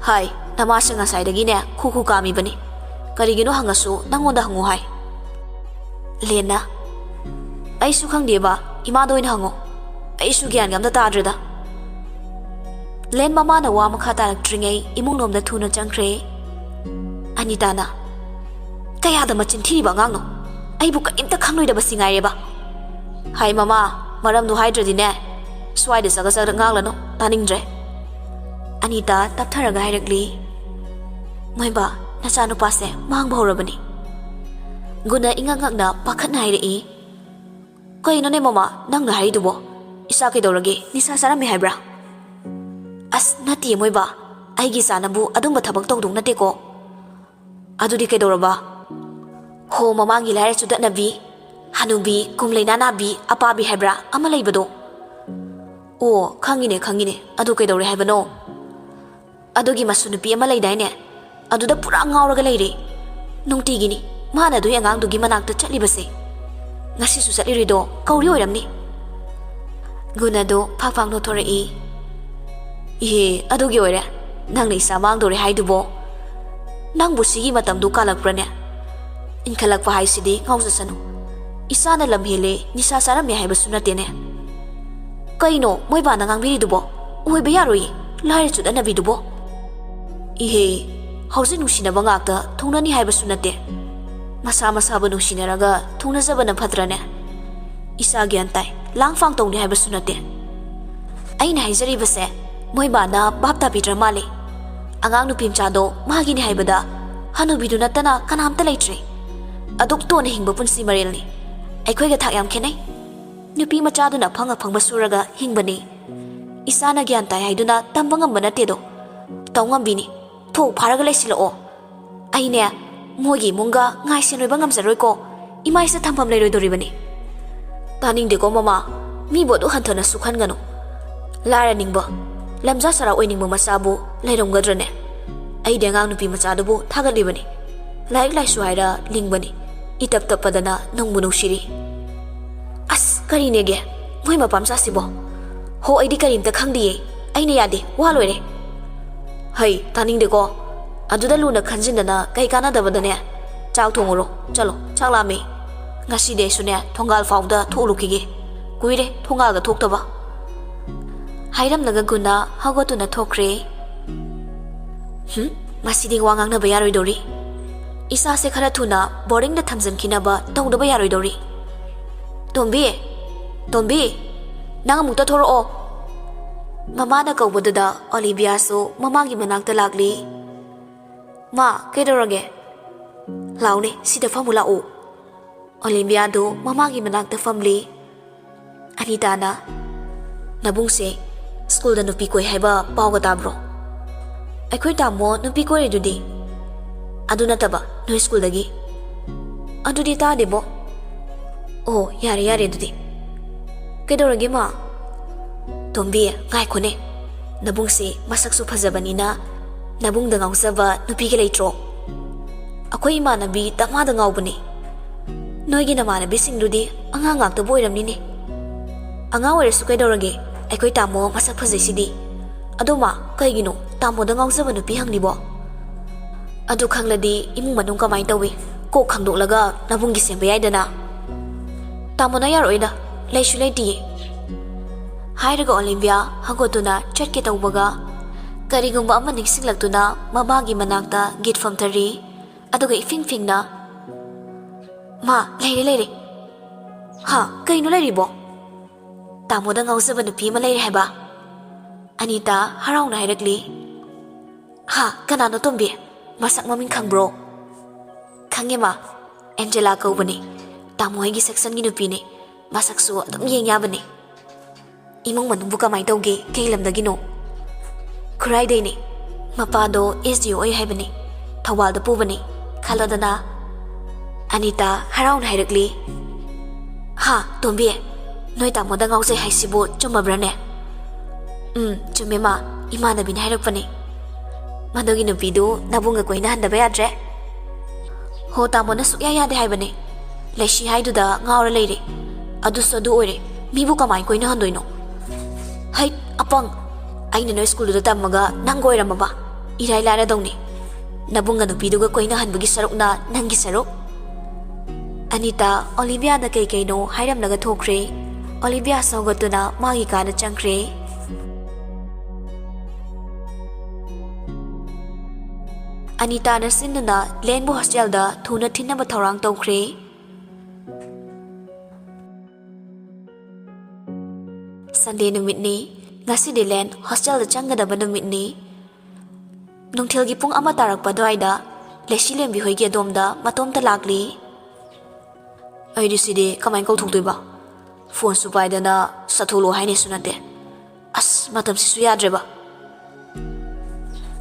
"ꯍꯥꯏ, ꯅꯃꯥꯁꯦ ꯉꯁꯥꯏꯗꯒꯤꯅꯦ ꯈꯨ ꯈꯨ ꯀꯥꯝꯃꯤꯕꯅꯤ꯫ ꯀꯔꯤꯒꯤꯅꯣ ꯍꯪꯉꯁꯨ ꯅꯪꯉꯣꯟꯗ ꯍꯪꯉꯨ ꯍꯥꯏ꯫" ꯂꯦꯟꯅ, "ꯑꯩꯁꯨ ꯈꯪꯗꯦꯕ, ꯏꯃꯥꯗ ꯑꯣꯏꯅ ꯍꯪꯉꯣ꯫ ꯑꯩꯁꯨ ꯒ꯭ꯌꯥꯟꯒ ꯑꯝꯇ ꯇꯥꯗ꯭ꯔꯦꯗ꯫" ꯂꯦꯟ ꯃꯃꯥꯅ ꯋꯥ ꯃꯈꯥ ꯇꯥꯔꯛꯇ꯭ꯔꯤꯉꯩ ꯏꯃꯨꯡꯂꯣꯝꯗ ꯊꯨꯅ ꯆꯪꯈ꯭ꯔꯦ꯫ ꯑꯅꯤꯇꯥꯅ, "ꯀꯌꯥꯗ ꯃꯆꯤꯟ ꯊꯤꯔꯤꯕ ꯑꯉꯥꯡꯅꯣ? ꯑꯩꯕꯨ ꯀꯔꯤꯝꯇ ꯈꯪꯂꯣꯏꯗꯕꯁꯤ ꯉꯥꯏꯔꯦꯕ꯫" "ꯍꯥꯏ ꯃꯃꯥ, ꯃꯔꯝꯗꯨ ꯍꯥꯏꯗ꯭ꯔꯗꯤꯅꯦ, ꯁ꯭ꯋꯥꯏꯗ ꯆꯒꯠ ꯆꯒꯠ ꯉꯥꯡꯂꯅꯨ, ꯇꯥꯅꯤꯡꯗ꯭ꯔꯦ꯫" ꯑꯅꯤꯇꯥ ꯇꯞꯊꯔꯒ ꯍꯥꯏꯔꯛꯂꯤ꯫ "ꯃꯣꯏꯕꯥ, ꯅꯆꯥꯅꯨꯄꯥꯁꯦ ꯃꯥꯡꯕ ꯍꯧꯔꯕꯅꯤ꯫" ꯒꯨꯅ ꯏꯉꯛ ꯉꯛꯅ ꯄꯥꯈꯠꯅ ꯍꯥꯏꯔꯛꯏ꯫ "ꯀꯩꯅꯣꯅꯦ ꯃꯃꯥ, ꯅꯪꯅ ꯍꯥꯏꯔꯤꯗꯨꯕꯣ? ꯏꯆꯥ ꯀꯩꯗꯧꯔꯒꯦ? ꯅꯤꯁꯥ ꯆꯥꯔꯝꯃꯦ ꯍꯥꯏꯕ꯭ꯔꯥ?" "ꯑꯁ, ꯅꯠꯇꯦ ꯃꯣꯏꯕꯥ, ꯑꯩꯒꯤ ꯏꯆꯥꯅꯕꯨ ꯑꯗꯨꯝꯕ ꯊꯕꯛ ꯇꯧꯗꯧ ꯅꯠꯇꯦꯀꯣ꯫" "ꯑꯗꯨꯗꯤ ꯀꯩꯗꯧꯔꯕ?" "ꯍꯣ, ꯃꯃꯥꯡꯒꯤ ꯂꯥꯏꯔ ꯆꯨꯗꯠꯅꯕꯤ, ꯍꯅꯨꯕꯤ, ꯀꯨꯝꯂꯩꯅꯥ ꯅꯥꯕꯤ, ꯑꯄꯥꯕꯤ ꯍꯥꯏꯕ꯭ꯔꯥ ꯑꯃ ꯂꯩꯕꯗꯣ?" "ꯑꯣ, ꯈꯪꯉꯤꯅꯦ, ꯈꯪꯉꯤꯅꯦ꯫ ꯑꯗꯨ ꯀꯩꯗꯧꯔꯦ ꯍꯥꯏꯕꯅꯣ?" "ꯑꯗꯨꯒꯤ ꯃꯁꯨ ꯅꯨꯄꯤ ꯑꯃ ꯂꯩꯗꯥꯏꯅꯦ? ꯑꯗꯨꯗ ꯄꯨꯔꯥ ꯉꯥꯎꯔꯒ ꯂꯩꯔꯦ꯫ ꯅꯨꯡꯇꯤꯒꯤꯅꯤ ꯃꯥꯅ ꯑꯗꯨꯒꯤ ꯑꯉꯥꯡꯗꯨꯒꯤ ꯃꯅꯥꯛꯇ ꯆꯠꯂꯤꯕꯁꯦ꯫ ꯉꯁꯤꯁꯨ ꯆꯠꯂꯤꯔꯤꯗꯣ ꯀꯧꯔꯤ ꯑꯣꯏꯔꯝꯅꯤ꯫" ꯒꯨꯅꯗꯣ ꯐꯥꯛ ꯐꯥꯛ ꯅꯣꯛꯊꯣꯔꯛꯏ꯫ "ꯏꯍꯦ, ꯑꯗꯨꯒꯤ ꯑꯣꯏꯔꯦ ꯅꯪꯅ ꯏꯆꯥ ꯃꯥꯡꯗꯣꯔꯦ ꯍꯥꯏꯗꯨꯕꯣ꯫ ꯅꯪꯕꯨ ꯁꯤꯒꯤ ꯃꯇꯝꯗꯨ ꯀꯥꯜꯂꯛꯄ꯭ꯔꯅꯦ? ꯏꯟꯈꯠꯂꯛꯄ ꯍꯥꯏꯁꯤꯗꯤ ꯉꯥꯎꯖꯁꯅꯨ꯫ ꯏꯆꯥꯅ ꯂꯝ ꯍꯦꯜꯂꯦ, ꯅꯤꯁꯥ ꯆꯥꯔꯝꯃꯦ ꯍꯥꯏꯕꯁꯨ ꯅꯠꯇꯦꯅꯦ꯫ ꯀꯩꯅꯣ ꯃꯣꯏꯕꯥꯅ ꯉꯥꯡꯕꯤꯔꯤꯗꯨꯕꯣ? ꯑꯣꯏꯕ ꯌꯥꯔꯣꯏꯌꯦ, ꯂꯥꯏꯔ ꯆꯨꯗꯠꯅꯕꯤꯗꯨꯕꯣ꯫" "ꯏꯍꯦ, ꯍꯧꯖꯤꯛ ꯅꯨꯡꯁꯤꯅꯕ ꯉꯥꯛꯇ ꯊꯨꯡꯅꯅꯤ ꯍꯥꯏꯕꯁꯨ ꯅꯠꯇꯦ꯫ ꯃꯁꯥ ꯃꯁꯥꯕꯨ ꯅꯨꯡꯁꯤꯅꯔꯒ ꯊꯨꯡꯅꯖꯕꯅ ꯐꯠꯇ꯭ꯔꯅꯦ? ꯏꯁꯥ ꯒ꯭ꯌꯥꯟ ꯇꯥꯏ, ꯂꯥꯡꯐꯥꯡ ꯇꯧꯅꯤ ꯍꯥꯏꯕꯁꯨ ꯅꯠꯇꯦ꯫ ꯑꯩꯅ ꯍꯥꯏꯖꯔꯤꯕꯁꯦ ꯃꯣꯏ ꯕꯥꯅ ꯚꯥꯞ ꯇꯥꯕꯤꯗ꯭ꯔ ꯃꯥꯜꯂꯦ꯫ ꯑꯉꯥꯡ ꯅꯨꯄꯤ ꯃꯆꯥꯗꯣ ꯃꯥꯒꯤꯅꯤ ꯍꯥꯏꯕꯗ ꯍꯅꯨꯕꯤꯗꯨ ꯅꯠꯇꯅ ꯀꯅꯥꯝꯇ ꯂꯩꯇ꯭ꯔꯦ꯫ ꯑꯗꯨꯛ ꯇꯣꯟꯅ ꯍꯤꯡꯕ ꯄꯨꯟꯁꯤ ꯃꯔꯦꯜꯅꯤ꯫ ꯑꯩꯈꯣꯏꯒ ꯊꯥꯛ ꯌꯥꯝ ꯈꯦꯠꯅꯩ꯫ ꯅꯨꯄꯤ ꯃꯆꯥꯗꯨꯅ ꯑꯐꯪ ꯑꯐꯪꯕ ꯁꯨꯔꯒ ꯍꯤꯡꯕꯅꯤ꯫ ꯏꯁꯥꯅ ꯒ꯭ꯌꯥꯟ ꯇꯥꯏ ꯍꯥꯏꯗꯨꯅ ꯇꯝꯕ ꯉꯝꯕ ꯅꯠꯇꯦꯗꯣ꯫ ꯇꯧ ꯉꯝꯕꯤꯅꯤ꯫ ꯊꯣꯛ ꯐꯥꯔꯒ ꯂꯩꯁꯤꯜꯂꯛꯑꯣ꯫ ꯑꯩꯅꯦ, ꯃꯣꯏꯒꯤ ꯏꯃꯨꯡꯒ ꯉꯥꯏꯁꯦꯟ ꯑꯣꯏꯕ ꯉꯝꯖꯔꯣꯏꯀꯣ꯫ ꯏꯃꯥ ꯏꯆꯥ ꯊꯝꯐꯝ ꯂꯩꯔꯣꯏꯗꯧꯔꯤꯕꯅꯤ꯫ ꯇꯥꯅꯤꯡꯗꯦꯀꯣ ꯃꯃꯥ, ꯃꯤꯕꯨ ꯑꯗꯨꯛ ꯍꯟꯊꯅ ꯁꯨꯈꯟꯒꯅꯨ꯫ ꯂꯥꯏꯔꯅꯤꯡꯕ, ꯂꯝꯖꯥ ꯁꯔꯥ ꯑꯣꯏꯅꯤꯡꯕ ꯃꯆꯥꯕꯨ ꯂꯩꯔꯝꯒꯗ꯭ꯔꯅꯦ? ꯑꯩꯗꯤ ꯑꯉꯥꯡ ꯅꯨꯄꯤ ꯃꯆꯥꯗꯨꯕꯨ ꯊꯥꯒꯠꯂꯤꯕꯅꯤ꯫ ꯂꯥꯏꯔꯤꯛ ꯂꯥꯏꯁꯨ ꯍꯥꯏꯔ ꯂꯤꯡꯕꯅꯤ꯫ ꯏꯇꯞ ꯇꯞꯄꯗꯅ ꯅꯨꯡꯕꯨ ꯅꯨꯡꯁꯤꯔꯤ꯫ ꯑꯁ, ꯀꯔꯤꯅꯦꯒꯦ? ꯃꯣꯏ ꯃꯄꯥ ꯃꯆꯥꯁꯤꯕꯣ? ꯍꯣ, ꯑꯩꯗꯤ ꯀꯔꯤꯝꯇ ꯈꯪꯗꯤꯌꯦ꯫ ꯑꯩꯅ ꯌꯥꯗꯦ, ꯋꯥ ꯂꯣꯏꯔꯦ꯫ ꯍꯩ, ꯇꯥꯅꯤꯡꯗꯦꯀꯣ꯫ ꯑꯗꯨꯗ ꯂꯨꯅ ꯈꯟꯖꯤꯟꯗꯅ ꯀꯩ ꯀꯥꯟꯅꯗꯕꯗꯅꯦ? ꯆꯥꯛ ꯊꯣꯡꯉꯨꯔꯣ, ꯆꯠꯂꯣ, ꯆꯥꯛ ꯂꯥꯝꯃꯦ꯫ ꯉꯁꯤꯗꯤ ꯑꯩꯁꯨꯅꯦ ꯊꯣꯡꯒꯥꯜ ꯐꯥꯎꯗ ꯊꯣꯛꯎꯔꯨꯈꯤꯒꯦ꯫ ꯀꯨꯏꯔꯦ ꯊꯣꯡꯒꯥꯜꯒ ꯊꯣꯛꯇꯕ꯫ ꯍꯥꯏꯔꯝꯂꯒ ꯒꯨꯅꯥ ꯍꯧꯒꯠꯇꯨꯅ ꯊꯣꯛꯈ꯭ꯔꯦ꯫ ꯍꯨꯝ, ꯃꯁꯤꯗꯤ ꯋꯥ ꯉꯥꯡꯅꯕ ꯌꯥꯔꯣꯏꯗꯧꯔꯤ꯫ ꯏꯁꯥꯁꯦ ꯈꯔ ꯊꯨꯅ ꯕꯣꯔꯗꯤꯡꯗ ꯊꯝꯖꯤꯟꯈꯤꯅꯕ ꯇꯧꯗꯕ ꯌꯥꯔꯣꯏꯗꯧꯔꯤ꯫ ꯇꯣꯝꯕꯤ, ꯇꯣꯝꯕꯤ, ꯅꯪ ꯑꯃꯨꯛꯇ ꯊꯣꯔꯛꯑꯣ꯫ ꯃꯃꯥꯅ ꯀꯧꯕꯗꯨꯗ ꯑꯣꯂꯤꯕꯤꯌꯥꯁꯨ ꯃꯃꯥꯒꯤ ꯃꯅꯥꯛꯇ ꯂꯥꯛꯂꯤ꯫ ꯃꯥ, ꯀꯩꯗꯧꯔꯒꯦ? ꯂꯥꯎꯅꯦ, ꯁꯤꯗ ꯐꯝꯃꯨ ꯂꯥꯛꯎ꯫ ꯑꯣꯂꯤꯕꯤꯌꯥꯗꯨ ꯃꯃꯥꯒꯤ ꯃꯅꯥꯛꯇ ꯐꯝꯂꯤ꯫ ꯑꯅꯤꯇꯥꯅ, "ꯅꯕꯨꯡꯁꯦ ꯁ꯭ꯀꯨꯜꯗ ꯅꯨꯄꯤ ꯀꯣꯏ ꯍꯥꯏꯕ ꯄꯥꯎꯒ ꯇꯥꯕ꯭ꯔꯣ?" "ꯑꯩꯈꯣꯏ ꯇꯥꯃꯣ ꯅꯨꯄꯤ ꯀꯣꯏꯔꯤꯗꯨꯗꯤ?" "ꯑꯗꯨ ꯅꯠꯇꯕ, ꯅꯣꯏ ꯁ꯭ꯀꯨꯜꯗꯒꯤ?" "ꯑꯗꯨꯗꯤ ꯇꯥꯗꯦꯕꯣ꯫" "ꯑꯣ, ꯌꯥꯔꯦ, ꯌꯥꯔꯦ ꯑꯗꯨꯗꯤ꯫" "ꯀꯩꯗꯧꯔꯒꯦ, ꯃꯥ?" "ꯇꯣꯝꯕꯤ, ꯉꯥꯏꯈꯣꯅꯦ꯫ ꯅꯕꯨꯡꯁꯦ ꯃꯁꯛꯁꯨ ꯐꯖꯕꯅꯤꯅ ꯅꯕꯨꯡꯗ ꯉꯥꯎꯖꯕ ꯅꯨꯄꯤꯒ ꯂꯩꯇ꯭ꯔꯣ? ꯑꯩꯈꯣꯏ ꯏꯃꯥꯟꯅꯕꯤ ꯗꯃꯥꯗ ꯉꯥꯎꯕꯅꯦ꯫ ꯅꯣꯏꯒꯤ ꯅꯃꯥꯟꯅꯕꯤꯁꯤꯡꯗꯨꯗꯤ ꯑꯉꯥꯡ ꯉꯥꯛꯇꯕꯨ ꯑꯣꯏꯔꯝꯅꯤꯅꯦ꯫" "ꯑꯉꯥꯡ ꯑꯣꯏꯔꯁꯨ ꯀꯩꯗꯧꯔꯒꯦ? ꯑꯩꯈꯣꯏ ꯇꯥꯃꯣ ꯃꯁꯛ ꯐꯖꯩꯁꯤꯗꯤ꯫" "ꯑꯗꯣ ꯃꯥ, ꯀꯩꯒꯤꯅꯣ ꯇꯥꯃꯣꯗ ꯉꯥꯎꯖꯕ ꯅꯨꯄꯤ ꯍꯪꯂꯤꯕꯣ?" "ꯑꯗꯨ ꯈꯪꯂꯗꯤ ꯏꯃꯨꯡ ꯃꯅꯨꯡ ꯀꯃꯥꯏꯅ ꯇꯧꯏ? ꯀꯣꯛ ꯈꯪꯗꯣꯛꯂꯒ ꯅꯕꯨꯡꯒꯤ ꯁꯦꯝꯕ ꯌꯥꯏꯗꯅ꯫" "ꯇꯥꯃꯣꯅ ꯌꯥꯔꯛꯑꯣꯏꯗ, ꯂꯩꯁꯨ ꯂꯩꯇꯤꯌꯦ꯫" ꯍꯥꯏꯔꯒ ꯑꯣꯂꯤꯕꯤꯌꯥ ꯍꯧꯒꯠꯇꯨꯅ ꯆꯠꯀꯦ ꯇꯧꯕꯒ, ꯀꯔꯤꯒꯨꯝꯕ ꯑꯃ ꯅꯤꯡꯁꯤꯡꯂꯛꯇꯨꯅ ꯃꯃꯥꯒꯤ ꯃꯅꯥꯛꯇ ꯒꯤꯠ ꯐꯝꯊꯔꯤ꯫ ꯑꯗꯨꯒ ꯏꯐꯤꯡ ꯐꯤꯡꯅ, "ꯃꯥ, ꯂꯩꯔꯦ, ꯂꯩꯔꯦ!" "ꯍꯥ? ꯀꯩꯅꯣ ꯂꯩꯔꯤꯕꯣ?" "ꯇꯥꯃꯣꯗ ꯉꯥꯎꯖꯕ ꯅꯨꯄꯤ ꯑꯃ ꯂꯩꯔꯦ ꯍꯥꯏꯕ," ꯑꯅꯤꯇꯥ ꯍꯔꯥꯎꯅ ꯍꯥꯏꯔꯛꯂꯤ꯫ "ꯍꯥ? ꯀꯅꯥꯅꯣ ꯇꯣꯝꯕꯤ? ꯃꯁꯛ ꯃꯃꯤꯡ ꯈꯪꯕ꯭ꯔꯣ?" "ꯈꯪꯉꯦ ꯃꯥ, ꯑꯦꯟꯖꯦꯂꯥ ꯀꯧꯕꯅꯦ꯫ ꯇꯥꯃꯣ ꯍꯣꯏꯒꯤ ꯁꯦꯛꯁꯟꯒꯤ ꯅꯨꯄꯤꯅꯦ꯫ ꯃꯁꯛꯁꯨ ꯑꯗꯨꯝ ꯌꯦꯡ ꯌꯥꯕꯅꯦ꯫" "ꯏꯃꯨꯡ ꯃꯅꯨꯡꯕꯨ ꯀꯃꯥꯏ ꯇꯧꯒꯦ? ꯀꯩ ꯂꯝꯗꯒꯤꯅꯣ?" "ꯈꯨꯔꯥꯏꯗꯩꯅꯦ꯫ ꯃꯄꯥꯗꯣ ꯑꯦꯁ ꯗꯤ ꯑꯣ ꯑꯣꯏ ꯍꯥꯏꯕꯅꯦ꯫ ꯊꯧꯕꯥꯜꯗ ꯄꯨꯕꯅꯦ꯫ ꯈꯜꯂꯣꯗꯅ꯫" ꯑꯅꯤꯇꯥ ꯍꯔꯥꯎꯅ ꯍꯥꯏꯔꯛꯂꯤ꯫ "ꯍꯥ, ꯇꯣꯝꯕꯤ, ꯅꯣꯏ ꯇꯥꯃꯣꯗ ꯉꯥꯎꯖꯩ ꯍꯥꯏꯁꯤꯕꯨ ꯆꯨꯝꯃꯕ꯭ꯔꯥꯅꯦ?" "ꯎꯝ, ꯆꯨꯝꯃꯦ ꯃꯥ, ꯏꯃꯥꯟꯅꯕꯤꯅ ꯍꯥꯏꯔꯛꯄꯅꯦ꯫ ꯃꯗꯨꯒꯤ ꯅꯨꯄꯤꯗꯨ ꯅꯕꯨꯡꯒ ꯀꯣꯏꯅꯍꯟꯗꯕ ꯌꯥꯗ꯭ꯔꯦ꯫" "ꯍꯣ, ꯇꯥꯃꯣꯅ ꯁꯨꯛꯌꯥ ꯌꯥꯗꯦ ꯍꯥꯏꯕꯅꯦ꯫ ꯂꯩꯁꯤ ꯍꯥꯏꯗꯨꯗ ꯉꯥꯎꯔ ꯂꯩꯔꯦ꯫ ꯑꯗꯨꯁꯨ ꯑꯗꯨ ꯑꯣꯏꯔꯦ, ꯃꯤꯕꯨ ꯀꯃꯥꯏ ꯀꯣꯏꯅꯍꯟꯗꯣꯏꯅꯣ?" "ꯍꯩꯠ, ꯑꯄꯪ! ꯑꯩꯅ ꯅꯣꯏ ꯁ꯭ꯀꯨꯜꯗꯨꯗ ꯇꯝꯃꯒ ꯅꯪꯒ ꯑꯣꯏꯔꯝꯃꯕ? ꯏꯔꯥꯏ ꯂꯥꯏꯔꯗꯧꯅꯤ꯫ ꯅꯕꯨꯡꯒ ꯅꯨꯄꯤꯗꯨꯒ ꯀꯣꯏꯅꯍꯟꯕꯒꯤ ꯁꯔꯨꯛꯅ ꯅꯪꯒꯤ ꯁꯔꯨꯛ꯫" ꯑꯅꯤꯇꯥ ꯑꯣꯂꯤꯚꯤꯌꯥꯗ ꯀꯩ ꯀꯩꯅꯣ ꯍꯥꯏꯔꯝꯂꯒ ꯊꯣꯛꯈ꯭ꯔꯦ꯫ ꯑꯣꯂꯤꯚꯤꯌꯥꯁꯨ ꯍꯧꯒꯠꯇꯨꯅ ꯃꯥꯒꯤ ꯀꯥꯗ ꯆꯪꯈ꯭ꯔꯦ꯫ ꯑꯅꯤꯇꯥꯅ ꯁꯤꯟꯗꯨꯅ ꯂꯦꯟꯕꯨ ꯍꯣꯁꯇꯦꯜꯗ ꯊꯨꯅ ꯊꯤꯟꯅꯕ ꯊꯧꯔꯥꯡ ꯇꯧꯈ꯭ꯔꯦ꯫ ꯁꯟꯗꯦ ꯅꯨꯃꯤꯠꯅꯤ꯫ ꯉꯁꯤꯗꯤ ꯂꯦꯟ ꯍꯣꯁꯇꯦꯜꯗ ꯆꯪꯒꯗꯕ ꯅꯨꯃꯤꯠꯅꯤ꯫ ꯅꯨꯡꯊꯤꯜꯒꯤ ꯄꯨꯡ ꯑꯃ ꯇꯥꯔꯛꯄ ꯑꯗꯨꯋꯥꯏꯗ ꯂꯩꯁꯤ ꯂꯦꯝꯕꯤ ꯍꯣꯏꯒꯤ ꯑꯗꯣꯝꯗ ꯃꯇꯣꯝꯇ ꯂꯥꯛꯂꯤ꯫ "ꯑꯩꯗꯤ ꯁꯤꯗꯤ ꯀꯃꯥꯏꯅ ꯀꯧꯊꯣꯛꯇꯣꯏꯕ? ꯐꯣꯟꯁꯨ ꯄꯥꯏꯗꯅ ꯆꯠꯊꯣꯛꯂꯣ ꯍꯥꯏꯅꯦꯁꯨ ꯅꯠꯇꯦ꯫ ꯑꯁ, ꯃꯇꯝꯁꯤꯁꯨ ꯌꯥꯗ꯭ꯔꯦꯕ꯫"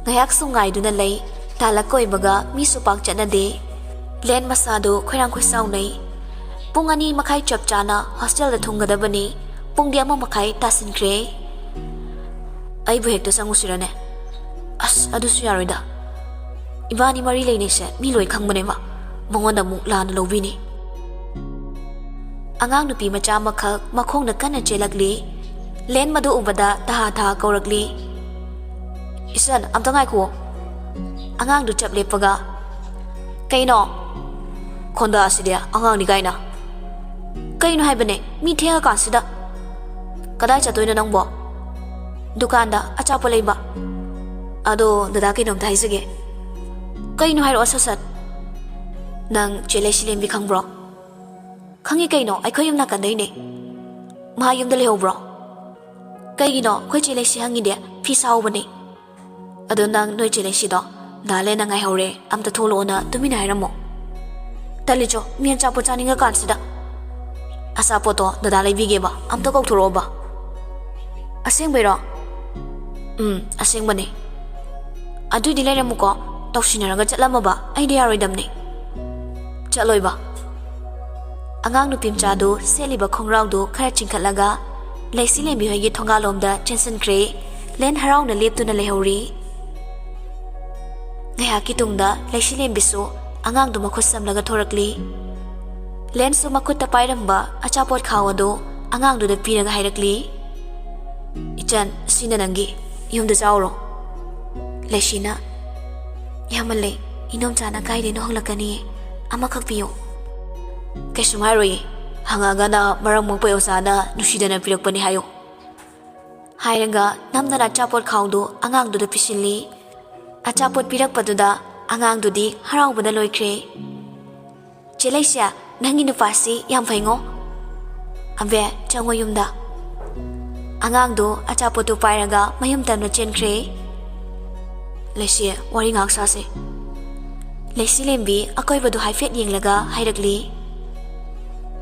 ꯉꯥꯏꯍꯥꯛꯁꯨ ꯉꯥꯏꯗꯨꯅ ꯂꯩ꯫ ꯇꯥꯂꯛ ꯀꯣꯏꯕꯒ ꯃꯤꯁꯨ ꯄꯥꯛ ꯆꯠꯅꯗꯦ꯫ ꯂꯦꯟ ꯃꯁꯥꯗꯨ ꯈꯣꯏꯔꯥꯡ ꯈꯣꯏꯁꯥꯎꯅꯩ꯫ ꯄꯨꯡ ꯑꯅꯤ ꯃꯈꯥꯏ ꯆꯞ ꯆꯥꯅ ꯍꯣꯁꯇꯦꯜꯗ ꯊꯨꯡꯒꯗꯕꯅꯤ꯫ ꯄꯨꯡꯗꯤ ꯑꯃ ꯃꯈꯥꯏ ꯇꯥꯁꯤꯟꯈ꯭ꯔꯦ꯫ "ꯑꯩꯕꯨ ꯍꯦꯛꯇ ꯆꯪꯉꯨꯁꯤꯔꯅꯦ? ꯑꯁ, ꯑꯗꯨꯁꯨ ꯌꯥꯔꯣꯏꯗ꯫ ꯏꯕꯥꯅꯤ ꯃꯔꯤ ꯂꯩꯅꯩꯁꯦ ꯃꯤ ꯂꯣꯏ ꯈꯪꯕꯅꯦꯕ꯫ ꯃꯉꯣꯟꯗ ꯑꯃꯨꯛ ꯂꯥꯟꯅ ꯂꯧꯕꯤꯅꯤ꯫" ꯑꯉꯥꯡ ꯅꯨꯄꯤ ꯃꯆꯥ ꯑꯃꯈꯛ ꯃꯈꯣꯡꯅ ꯀꯟꯅ ꯆꯦꯜꯂꯛꯂꯤ꯫ ꯂꯦꯟ ꯃꯗꯨ ꯎꯕꯗ ꯇꯍꯥ ꯇꯍꯥ ꯀꯧꯔꯛꯂꯤ꯫ "ꯏꯆꯟ, ꯑꯝꯇ ꯉꯥꯏꯈꯨꯑꯣ꯫" ꯑꯉꯥꯡꯗꯨ ꯆꯞ ꯂꯦꯞꯄꯒ, "ꯀꯩꯅꯣ?" "ꯈꯣꯟꯗꯥ ꯑꯁꯤꯗꯤ ꯑꯉꯥꯡꯅꯤ ꯀꯥꯏꯅ꯫" "ꯀꯩꯅꯣ ꯍꯥꯏꯕꯅꯦ, ꯃꯤ ꯊꯦꯡꯉꯀꯥꯟꯁꯤꯗ?" "ꯀꯗꯥꯏ ꯆꯠꯇꯣꯏꯅꯣ ꯅꯪꯕꯣ?" "ꯗꯨꯀꯥꯟꯗ ꯑꯆꯥꯄꯣꯠ ꯂꯩꯕ꯫" ꯑꯗꯣ ꯗꯗꯥ, ꯀꯩꯅꯣꯝꯇ ꯍꯥꯏꯖꯒꯦ꯫ ꯀꯩꯅꯣ ꯍꯥꯏꯔꯛꯑꯣ ꯁꯠ ꯁꯠ꯫ ꯅꯪ ꯆꯦ ꯂꯩꯁꯤꯂꯦꯝꯕꯤ ꯈꯪꯕ꯭ꯔꯣ? ꯈꯪꯉꯤ ꯀꯩꯅꯣ, ꯑꯩꯈꯣꯏ ꯌꯨꯝ ꯅꯥꯀꯟꯗꯩꯅꯦ꯫ ꯃꯥ ꯌꯨꯝꯗ ꯂꯩꯍꯧꯕ꯭ꯔꯣ? ꯀꯩꯒꯤꯅꯣ ꯑꯩꯈꯣꯏ ꯆꯦ ꯂꯩꯁꯤ ꯍꯪꯉꯤꯗꯤ? ꯐꯤ ꯁꯥꯍꯧꯕꯅꯦ꯫ ꯑꯗꯣ ꯅꯪ ꯅꯣꯏ ꯆꯦ ꯂꯩꯁꯤꯗꯣ ꯗꯥ ꯂꯦꯟꯅ ꯉꯥꯏꯍꯧꯔꯦ, ꯑꯝꯇ ꯊꯣꯛꯂꯛꯑꯣꯅ ꯇꯨꯃꯤꯟꯅ ꯍꯥꯏꯔꯝꯃꯣ꯫ ꯇꯜꯂꯤꯆꯣ, ꯃꯤ ꯑꯆꯥꯄꯣꯠ ꯆꯥꯅꯤꯡꯉꯀꯥꯟꯁꯤꯗ꯫ ꯑꯆꯥꯄꯣꯠꯇꯣ ꯗꯗꯥ ꯂꯩꯕꯤꯒꯦꯕ, ꯑꯝꯇ ꯀꯧꯊꯣꯔꯛꯑꯣꯕ꯫ ꯑꯁꯦꯡꯕꯩꯔꯣ? ꯎꯝ, ꯑꯁꯦꯡꯕꯅꯦ꯫ ꯑꯗꯨꯏꯗꯤ ꯂꯩꯔꯝꯃꯨꯀꯣ, ꯇꯧꯁꯤꯟꯅꯔꯒ ꯆꯠꯂꯝꯃꯕ ꯑꯩꯗꯤ ꯌꯥꯔꯣꯏꯗꯝꯅꯦ꯫ ꯆꯠꯂꯣꯏꯕ꯫ ꯑꯉꯥꯡ ꯅꯨꯄꯤ ꯃꯆꯥꯗꯨ ꯁꯦꯠꯂꯤꯕ ꯈꯣꯡꯒ꯭ꯔꯥꯎꯗꯨ ꯈꯔ ꯆꯤꯡꯈꯠꯂꯒ ꯂꯩꯁꯤꯂꯦꯝꯕꯤ ꯍꯣꯏꯒꯤ ꯊꯣꯡꯒꯥꯜꯂꯣꯝꯗ ꯆꯦꯟꯁꯤꯟꯈ꯭ꯔꯦ꯫ ꯂꯦꯟ ꯍꯔꯥꯎꯅ ꯂꯦꯞꯇꯨꯅ ꯂꯩꯍꯧꯔꯤ꯫ ꯉꯥꯏꯍꯥꯛꯀꯤ ꯇꯨꯡꯗ ꯂꯩꯁꯤꯂꯦꯝꯕꯤꯁꯨ ꯑꯉꯥꯡꯗꯨ ꯃꯈꯨꯠ ꯁꯝꯂꯒ ꯊꯣꯔꯛꯂꯤ꯫ ꯂꯦꯟꯁꯨ ꯃꯈꯨꯠꯇ ꯄꯥꯏꯔꯝꯕ ꯑꯆꯥꯄꯣꯠ ꯈꯥꯎ ꯑꯗꯨ ꯑꯉꯥꯡꯗꯨꯗ ꯄꯤꯔꯒ ꯍꯥꯏꯔꯛꯂꯤ, "ꯏꯆꯟ, ꯁꯤꯅ ꯅꯪꯒꯤ, ꯌꯨꯝꯗ ꯆꯥꯎꯔꯣ꯫" ꯂꯩꯁꯤꯅ, "ꯌꯥꯝꯃꯜꯂꯦ, ꯏꯅꯣꯝꯆꯥꯅ ꯀꯥꯏꯗꯩꯅꯣ ꯍꯪꯂꯛꯀꯅꯤ, ꯑꯃꯈꯛ ꯄꯤꯌꯨ꯫" "ꯀꯩꯁꯨꯝ ꯍꯥꯏꯔꯣꯏꯌꯦ, ꯍꯪꯉꯛꯑꯒꯅ ꯃꯔꯝ ꯃꯣꯛꯄꯩ ꯑꯣꯖꯥꯅ ꯅꯨꯡꯁꯤꯗꯅ ꯄꯤꯔꯛꯄꯅꯤ ꯍꯥꯏꯌꯨ꯫" ꯍꯥꯏꯔꯒ ꯅꯝꯗꯅ ꯑꯆꯥꯄꯣꯠ ꯈꯥꯎꯗꯨ ꯑꯉꯥꯡꯗꯨꯗ ꯄꯤꯁꯤꯜꯂꯤ꯫ ꯑꯆꯥꯄꯣꯠ ꯄꯤꯔꯛꯄꯗꯨꯗ ꯑꯉꯥꯡꯗꯨꯗꯤ ꯍꯔꯥꯎꯕꯅ ꯂꯣꯏꯈ꯭ꯔꯦ꯫ "ꯆꯦ ꯂꯩꯁꯤ, ꯅꯪꯒꯤ ꯅꯨꯄꯥꯁꯤ ꯌꯥꯝ ꯐꯩꯉꯣ꯫ ꯑꯕꯦ, ꯆꯪꯉꯣ ꯌꯨꯝꯗ꯫" ꯑꯉꯥꯡꯗꯣ ꯑꯆꯥꯄꯣꯠꯇꯨ ꯄꯥꯏꯔꯒ ꯃꯌꯨꯝ ꯇꯝꯅ ꯆꯦꯟꯈ꯭ꯔꯦ꯫ "ꯂꯩꯁꯤ, ꯋꯥꯔꯤ ꯉꯥꯏꯍꯥꯛ ꯁꯥꯁꯦ꯫" ꯂꯩꯁꯤꯂꯦꯝꯕꯤ ꯑꯀꯣꯏꯕꯗꯨ ꯍꯥꯏꯐꯦꯠ ꯌꯦꯡꯂꯒ ꯍꯥꯏꯔꯛꯂꯤ,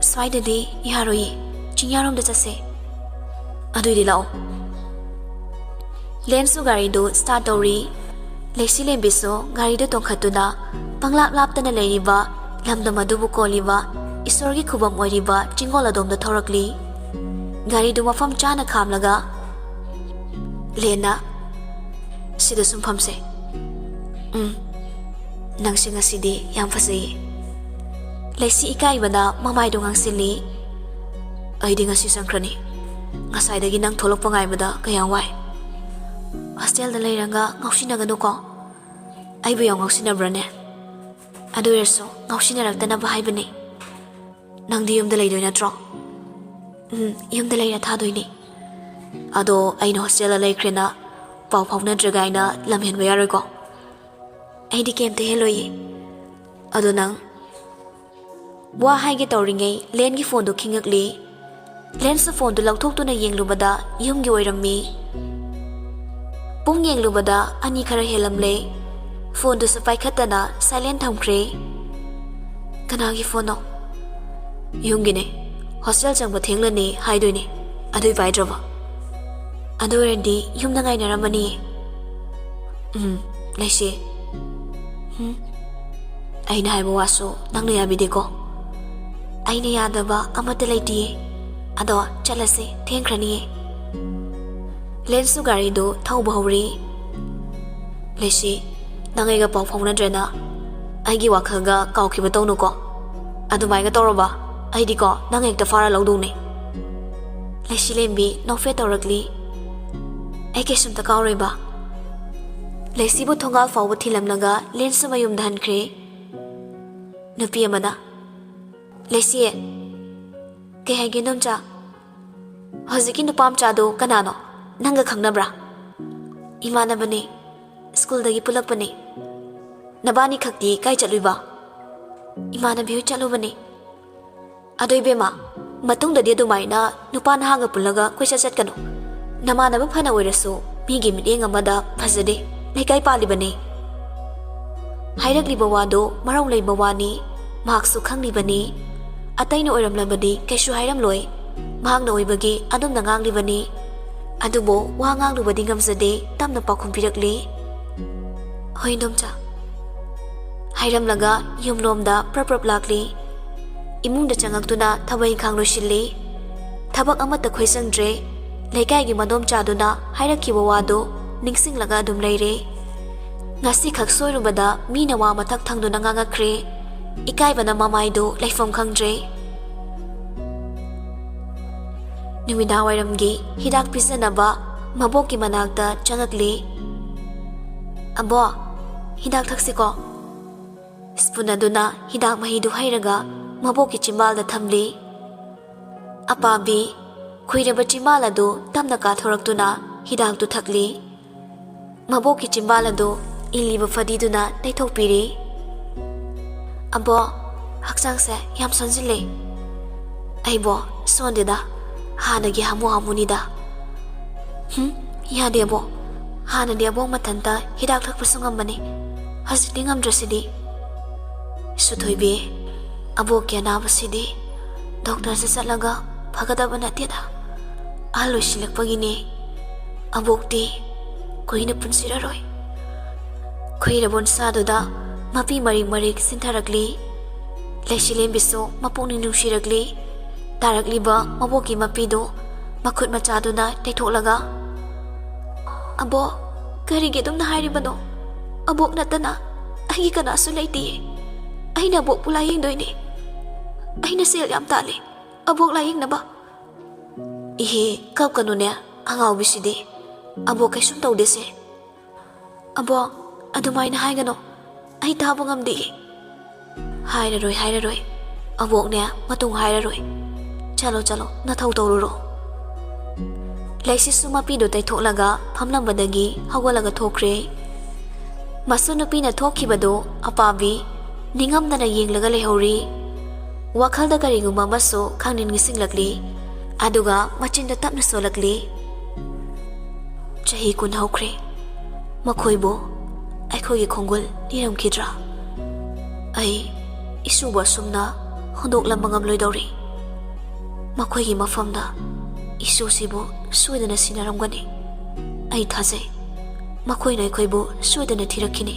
"ꯁ꯭ꯋꯥꯏꯗꯗꯤ ꯌꯥꯔꯣꯏꯌꯦ, ꯆꯤꯡꯌꯥꯔꯣꯝꯗ ꯆꯠꯁꯦ꯫" "ꯑꯗꯨꯏꯗꯤ ꯂꯥꯛꯑꯣ꯫" ꯂꯦꯟꯁꯨ ꯒꯥꯔꯤꯗꯨ start ꯇꯧꯔꯤ꯫ ꯂꯩꯁꯤꯂꯦꯝꯕꯤꯁꯨ ꯒꯥꯔꯤꯗꯨ ꯇꯣꯡꯈꯠꯇꯨꯅ ꯄꯪꯂꯥꯞ ꯂꯥꯞꯇꯅ ꯂꯩꯔꯤꯕ ꯂꯝꯗꯝ ꯑꯗꯨꯕꯨ ꯀꯣꯜꯂꯤꯕ ꯏꯁꯣꯔꯒꯤ ꯈꯨꯕꯝ ꯑꯣꯏꯔꯤꯕ ꯆꯤꯡꯒꯣꯜ ꯑꯗꯣꯝꯗ ꯊꯧꯔꯛꯂꯤ꯫ ꯒꯥꯔꯤꯗꯨ ꯃꯐꯝ ꯆꯥꯅ ꯈꯥꯝꯂꯒ ꯂꯦꯟꯅ, "ꯁꯤꯗ ꯁꯨꯝ ꯐꯝꯁꯦ꯫" "ꯎꯝ, ꯅꯪꯁꯦ ꯉꯁꯤꯗꯤ ꯌꯥꯝ ꯐꯖꯩꯌꯦ꯫" ꯂꯩꯁꯤ ꯏꯀꯥꯏꯕꯅ ꯃꯃꯥꯏꯗꯨ ꯉꯥꯡꯁꯤꯜꯂꯤ꯫ "ꯑꯩꯗꯤ ꯉꯁꯤ ꯆꯪꯈ꯭ꯔꯅꯤ꯫ ꯉꯁꯥꯏꯗꯒꯤ ꯅꯪ ꯊꯣꯛꯂꯛꯄ ꯉꯥꯏꯕꯗ ꯀꯌꯥꯝ ꯋꯥꯏ꯫" "ꯍꯣꯁꯇꯦꯜꯗ ꯂꯩꯔꯒ ꯉꯥꯎꯁꯤꯟꯅꯒꯅꯨꯀꯣ꯫" "ꯑꯩꯕꯨ ꯌꯥꯝ ꯉꯥꯎꯁꯤꯟꯅꯕ꯭ꯔꯅꯦ?" "ꯑꯗꯨ ꯑꯣꯏꯔꯁꯨ ꯉꯥꯎꯁꯤꯟꯅꯔꯛꯇꯅꯕ ꯍꯥꯏꯕꯅꯤ꯫" "ꯅꯪꯗꯤ ꯌꯨꯝꯗ ꯂꯩꯗꯣꯏ ꯅꯠꯇ꯭ꯔꯣ?" "ꯎꯝ, ꯌꯨꯝꯗ ꯂꯩꯔ ꯊꯥꯗꯣꯏꯅꯤ꯫" "ꯑꯗꯣ ꯑꯩꯅ ꯍꯣꯁꯇꯦꯜꯗ ꯂꯩꯈ꯭ꯔꯦꯅ ꯄꯥꯎ ꯐꯥꯎꯅꯗ꯭ꯔꯒ ꯑꯩꯅ ꯂꯝ ꯍꯦꯟꯕ ꯌꯥꯔꯣꯏꯀꯣ? ꯑꯩꯗꯤ ꯀꯩꯝꯇ ꯍꯦꯜꯂꯣꯏꯌꯦ꯫ ꯑꯗꯣ ꯅꯪ ꯋꯥ ꯍꯥꯏꯒꯦ ꯇꯧꯔꯤꯉꯩ ꯂꯦꯟꯒꯤ ꯐꯣꯟꯗꯣ ꯈꯤꯡꯉꯛꯂꯦ꯫ ꯂꯦꯟꯁꯨ ꯐꯣꯟꯗꯨ ꯂꯧꯊꯣꯛꯇꯨꯅ ꯌꯦꯡꯂꯨꯕꯗ ꯌꯨꯝꯒꯤ ꯑꯣꯏꯔꯝꯃꯤ꯫ ꯄꯨꯡ ꯌꯦꯡꯂꯨꯕꯗ ꯑꯅꯤ ꯈꯔ ꯍꯦꯜꯂꯝꯂꯦ꯫ ꯐꯣꯟꯗꯨꯁꯨ ꯄꯥꯏꯈꯠꯇꯅ ꯁꯥꯏꯂꯦꯟ ꯊꯝꯈ꯭ꯔꯦ꯫ ꯀꯅꯥꯒꯤ ꯐꯣꯟꯅꯣ? ꯌꯨꯝꯒꯤꯅꯦ꯫ ꯍꯣꯁꯇꯦꯜ ꯆꯪꯕ ꯊꯦꯡꯂꯅꯤ ꯍꯥꯏꯗꯣꯏꯅꯦ꯫ ꯑꯗꯨꯏ ꯄꯥꯏꯗ꯭ꯔꯕꯣ? ꯑꯗꯨ ꯑꯣꯏꯔꯗꯤ ꯌꯨꯝꯗ ꯉꯥꯏꯅꯔꯝꯃꯅꯤꯌꯦ꯫ ꯎꯝ, ꯂꯩꯁꯤ꯫ ꯎꯝ, ꯑꯩꯅ ꯍꯥꯏꯕ ꯋꯥꯁꯨ ꯅꯪꯅ ꯌꯥꯕꯤꯗꯦꯀꯣ? ꯑꯩꯅ ꯌꯥꯗꯕ ꯑꯃꯠꯇ ꯂꯩꯇꯤꯌꯦ꯫ ꯑꯗꯣ ꯆꯠꯂꯁꯦ, ꯊꯦꯡꯈ꯭ꯔꯅꯤꯌꯦ꯫ ꯂꯦꯟꯁꯨ ꯒꯥꯔꯤꯗꯨ ꯊꯧꯕ ꯍꯧꯔꯤ꯫ ꯂꯩꯁꯤ, ꯅꯪ ꯑꯩꯒ ꯄꯥꯎ ꯐꯥꯎꯅꯗ꯭ꯔꯦꯅ꯫ ꯑꯩꯒꯤ ꯋꯥꯈꯜꯒ ꯀꯥꯎꯈꯤꯕ ꯇꯧꯅꯨꯀꯣ꯫ ꯑꯗꯨꯃꯥꯏꯒ ꯇꯧꯔꯕ, ꯑꯩꯗꯤꯀꯣ ꯅꯪ ꯍꯦꯛꯇ ꯐꯥꯔ ꯂꯧꯗꯧꯅꯦ꯫ ꯂꯩꯁꯤ ꯂꯦꯝꯕꯤ ꯅꯣꯛꯐꯦꯠ ꯇꯧꯔꯛꯂꯤ꯫ ꯑꯩ ꯀꯩꯁꯨꯝꯇ ꯀꯥꯎꯔꯣꯏꯕ꯫ ꯂꯩꯁꯤꯕꯨ ꯊꯣꯡꯒꯥꯜ ꯐꯥꯎꯕ ꯊꯤꯜꯂꯝꯂꯒ ꯂꯦꯟꯁꯨ ꯃꯌꯨꯝꯗ ꯍꯟꯈ꯭ꯔꯦ꯫ ꯅꯨꯄꯤ ꯑꯃꯅ, "ꯂꯩꯁꯤ, ꯀꯩ ꯍꯥꯏꯒꯦ ꯏꯟꯗꯣꯝꯆꯥ? ꯍꯧꯖꯤꯛꯀꯤ ꯅꯨꯄꯥ ꯃꯆꯥꯗꯣ ꯀꯅꯥꯅꯣ? ꯅꯪꯒ ꯈꯪꯅꯕ꯭ꯔꯥ?" "ꯏꯃꯥꯟꯅꯕꯅꯦ, ꯁ꯭ꯀꯨꯜꯗꯒꯤ ꯄꯨꯜꯂꯛꯄꯅꯦ꯫ ꯅꯕꯥꯅꯤ ꯈꯛꯇꯤ ꯀꯥꯏ ꯆꯠꯂꯨꯏꯕ?" "ꯏꯃꯥꯟꯅꯕꯤ ꯍꯣꯏ ꯆꯠꯂꯨꯕꯅꯦ꯫" "ꯑꯗꯣ ꯏꯕꯦꯝꯃ, ꯃꯇꯨꯡꯗꯗꯤ ꯑꯗꯨꯃꯥꯏꯅ ꯅꯨꯄꯥ ꯅꯍꯥꯒ ꯄꯨꯜꯂꯒ ꯀꯣꯏꯆꯠ ꯆꯠꯀꯅꯨ꯫ ꯅꯃꯥꯟꯅꯕ ꯐꯅ ꯑꯣꯏꯔꯁꯨ ꯃꯤꯒꯤ ꯃꯤꯠꯌꯦꯡ ꯑꯃꯗ ꯐꯖꯗꯦ꯫ ꯂꯩꯀꯥꯏ ꯄꯥꯜꯂꯤꯕꯅꯤ꯫" ꯍꯥꯏꯔꯛꯂꯤꯕ ꯋꯥꯗꯣ ꯃꯔꯧ ꯂꯩꯕ ꯋꯥꯅꯤ꯫ ꯃꯍꯥꯛꯁꯨ ꯈꯪꯂꯤꯕꯅꯤ꯫ ꯑꯇꯩꯅ ꯑꯣꯏꯔꯝꯂꯕꯗꯤ ꯀꯩꯁꯨ ꯍꯥꯏꯔꯝꯂꯣꯏ꯫ ꯃꯍꯥꯛꯅ ꯑꯣꯏꯕꯒꯤ ꯑꯗꯨꯝꯅ ꯉꯥꯡꯂꯤꯕꯅꯤ꯫ ꯑꯗꯨꯕꯨ ꯋꯥ ꯉꯥꯡꯂꯨꯕꯗꯤ ꯉꯝꯖꯗꯦ, ꯇꯞꯅ ꯄꯥꯎꯈꯨꯝ ꯄꯤꯔꯛꯂꯤ꯫ "ꯍꯣꯏ, ꯏꯟꯗꯣꯝꯆꯥ꯫" ꯍꯥꯏꯔꯝꯂꯒ ꯌꯨꯝꯂꯣꯝꯗ ꯄ꯭ꯔꯞ ꯄ꯭ꯔꯞ ꯂꯥꯛꯂꯤ꯫ ꯏꯃꯨꯡꯗ ꯆꯪꯉꯛꯇꯨꯅ ꯊꯕꯛ ꯏꯪꯈꯥꯡ ꯂꯣꯏꯁꯤꯜꯂꯤ꯫ ꯊꯕꯛ ꯑꯃꯠꯇ ꯈꯣꯏꯖꯪꯗ꯭ꯔꯦ꯫ ꯂꯩꯀꯥꯏꯒꯤ ꯃꯗꯣꯝꯆꯥꯗꯨꯅ ꯍꯥꯏꯔꯛꯈꯤꯕ ꯋꯥꯗꯨ ꯅꯤꯡꯁꯤꯡꯂꯒ ꯑꯗꯨꯝ ꯂꯩꯔꯦ꯫ ꯉꯁꯤꯈꯛ ꯁꯣꯏꯔꯨꯕꯗ ꯃꯤꯅ ꯋꯥ ꯃꯊꯛ ꯊꯪꯗꯨꯅ ꯉꯥꯡꯉꯛꯈ꯭ꯔꯦ꯫ ꯏꯀꯥꯏꯕꯅ ꯃꯃꯥꯏꯗꯨ ꯂꯩꯐꯝ ꯈꯪꯗ꯭ꯔꯦ꯫ ꯅꯨꯃꯤꯗꯥꯡꯋꯥꯏꯔꯝꯒꯤ ꯍꯤꯗꯥꯛ ꯄꯤꯖꯅꯕ ꯃꯕꯣꯛꯀꯤ ꯃꯅꯥꯛꯇ ꯆꯪꯉꯛꯂꯤ꯫ "ꯑꯕꯣ, ꯍꯤꯗꯥꯛ ꯊꯛꯁꯤꯀꯣ?" ꯁ꯭ꯄꯨꯟ ꯑꯗꯨꯅ ꯍꯤꯗꯥꯛ ꯃꯍꯤꯗꯨ ꯍꯩꯔꯒ ꯃꯕꯣꯛꯀꯤ ꯆꯤꯝꯕꯥꯜꯗ ꯊꯝꯂꯤ꯫ ꯑꯄꯥꯕꯤ ꯈꯨꯏꯔꯕ ꯆꯤꯝꯕꯥꯜ ꯑꯗꯨ ꯇꯞꯅ ꯀꯥꯊꯣꯔꯛꯇꯨꯅ ꯍꯤꯗꯥꯛꯇꯨ ꯊꯛꯂꯤ꯫ ꯃꯕꯣꯛꯀꯤ ꯆꯤꯝꯕꯥꯜ ꯑꯗꯨ ꯏꯜꯂꯤꯕ ꯐꯗꯤꯗꯨꯅ ꯇꯩꯊꯣꯛꯄꯤꯔꯤ꯫ "ꯑꯕꯣꯛ, ꯍꯛꯆꯥꯡꯁꯦ ꯌꯥꯝ ꯁꯣꯟꯖꯤꯜꯂꯦ꯫" "ꯑꯩꯕꯣ, ꯁꯣꯟꯗꯦꯗ, ꯍꯥꯟꯅꯒꯤ ꯍꯥꯃꯨ ꯍꯥꯃꯨꯅꯤꯗ꯫" "ꯍꯨꯝ, ꯌꯥꯗꯦ ꯑꯕꯣꯛ, ꯍꯥꯟꯅꯗꯤ ꯑꯕꯣꯛ ꯃꯊꯟꯇ ꯍꯤꯗꯥꯛ ꯊꯛꯄꯁꯨ ꯉꯝꯕꯅꯤ, ꯍꯧꯖꯤꯛꯇꯤ ꯉꯝꯗ꯭ꯔꯁꯤꯗꯤ꯫" "ꯁꯨꯊꯣꯏꯕꯤ, ꯑꯕꯣꯛꯀꯤ ꯑꯅꯥꯕꯁꯤꯗꯤ ꯗꯣꯛꯇꯔꯁꯦ ꯆꯠꯂꯒ ꯐꯒꯗꯕ ꯅꯠꯇꯦꯗ, ꯑꯍꯜ ꯑꯣꯏꯁꯤꯜꯂꯛꯄꯒꯤꯅꯦ꯫ ꯑꯕꯣꯛꯇꯤ ꯀꯨꯏꯅ ꯄꯨꯟꯁꯤꯔꯔꯣꯏ꯫" ꯈꯨꯏꯔꯕꯣꯟ ꯁꯥꯗꯨꯗ ꯃꯄꯤ ꯃꯔꯤꯛ ꯃꯔꯤꯛ ꯆꯤꯟꯊꯔꯛꯂꯤ꯫ ꯂꯩꯁꯤꯂꯦꯝꯕꯤꯁꯨ ꯃꯄꯨꯛꯅꯤꯡ ꯅꯨꯡꯁꯤꯔꯛꯂꯤ꯫ ꯇꯥꯔꯛꯂꯤꯕ ꯃꯕꯣꯛꯀꯤ ꯃꯄꯤꯗꯨ ꯃꯈꯨꯠ ꯃꯆꯥꯗꯨꯅ ꯇꯩꯊꯣꯛꯂꯒ, "ꯑꯕꯣꯛ, ꯀꯔꯤꯒꯤ ꯑꯗꯨꯝꯅ ꯍꯥꯏꯔꯤꯕꯅꯣ? ꯑꯕꯣꯛ ꯅꯠꯇꯅ ꯑꯩꯒꯤ ꯀꯅꯥꯁꯨ ꯂꯩꯇꯤꯌꯦ꯫ ꯑꯩꯅ ꯑꯕꯣꯛꯄꯨ ꯂꯥꯌꯦꯡꯗꯣꯏꯅꯦ꯫ ꯑꯩꯅ ꯁꯦꯜ ꯌꯥꯝ ꯇꯥꯜꯂꯦ ꯑꯕꯣꯛ ꯂꯥꯌꯦꯡꯅꯕ꯫" "ꯏꯍꯦ, ꯀꯞꯀꯅꯨꯅꯦ ꯑꯉꯥꯎꯕꯤꯁꯤꯗꯤ꯫ ꯑꯕꯣꯛ ꯀꯩꯁꯨꯝ ꯇꯧꯗꯦꯁꯦ꯫" "ꯑꯕꯣꯛ, ꯑꯗꯨꯃꯥꯏꯅ ꯍꯥꯏꯒꯅꯣ, ꯑꯩ ꯇꯥꯕ ꯉꯝꯗꯦ꯫" "ꯍꯥꯏꯔꯔꯣꯏ, ꯍꯥꯏꯔꯔꯣꯏ꯫ ꯑꯕꯣꯛꯅꯦ ꯃꯇꯨꯡ ꯍꯥꯏꯔꯔꯣꯏ꯫ ꯆꯠꯂꯣ, ꯆꯠꯂꯣ, ꯅꯊꯧ ꯇꯧꯔꯨꯔꯣ꯫" ꯂꯩꯁꯤꯁꯨ ꯃꯄꯤꯗꯨ ꯇꯩꯊꯣꯛꯂꯒ ꯐꯝꯂꯝꯕꯗꯒꯤ ꯍꯧꯒꯠꯂꯒ ꯊꯣꯛꯈ꯭ꯔꯦ꯫ ꯃꯁꯨ ꯅꯨꯄꯤꯅ ꯊꯣꯛꯈꯤꯕꯗꯨ ꯑꯄꯥꯕꯤ ꯅꯤꯡꯉꯝꯗꯅ ꯌꯦꯡꯂꯒ ꯂꯩꯍꯧꯔꯤ꯫ ꯋꯥꯈꯜꯗ ꯀꯔꯤꯒꯨꯝꯕ ꯑꯃꯁꯨ ꯈꯪꯅꯤꯡ ꯅꯤꯡꯁꯤꯡꯂꯛꯂꯤ꯫ ꯑꯗꯨꯒ ꯃꯆꯤꯟꯗ ꯇꯞꯅ ꯁꯣꯜꯂꯛꯂꯤ꯫ "ꯆꯍꯤ ꯀꯨꯟ ꯍꯧꯈ꯭ꯔꯦ꯫ ꯃꯈꯣꯏꯕꯨ ꯑꯩꯈꯣꯏꯒꯤ ꯈꯣꯡꯒꯨꯜ ꯂꯤꯔꯝꯈꯤꯗ꯭ꯔꯥ? ꯑꯩ ꯏꯁꯨꯕꯨ ꯑꯁꯨꯝꯅ ꯍꯨꯟꯗꯣꯛꯂꯝꯕ ꯉꯝꯂꯣꯏꯗꯧꯔꯤ꯫ ꯃꯈꯣꯏꯒꯤ ꯃꯐꯝꯗ ꯏꯁꯨꯁꯤꯕꯨ ꯁꯣꯏꯗꯅ ꯁꯤꯟꯅꯔꯝꯒꯅꯤ꯫ ꯑꯩ ꯊꯥꯖꯩ, ꯃꯈꯣꯏꯅ ꯑꯩꯈꯣꯏꯕꯨ ꯁꯣꯏꯗꯅ ꯊꯤꯔꯛꯈꯤꯅꯤ꯫"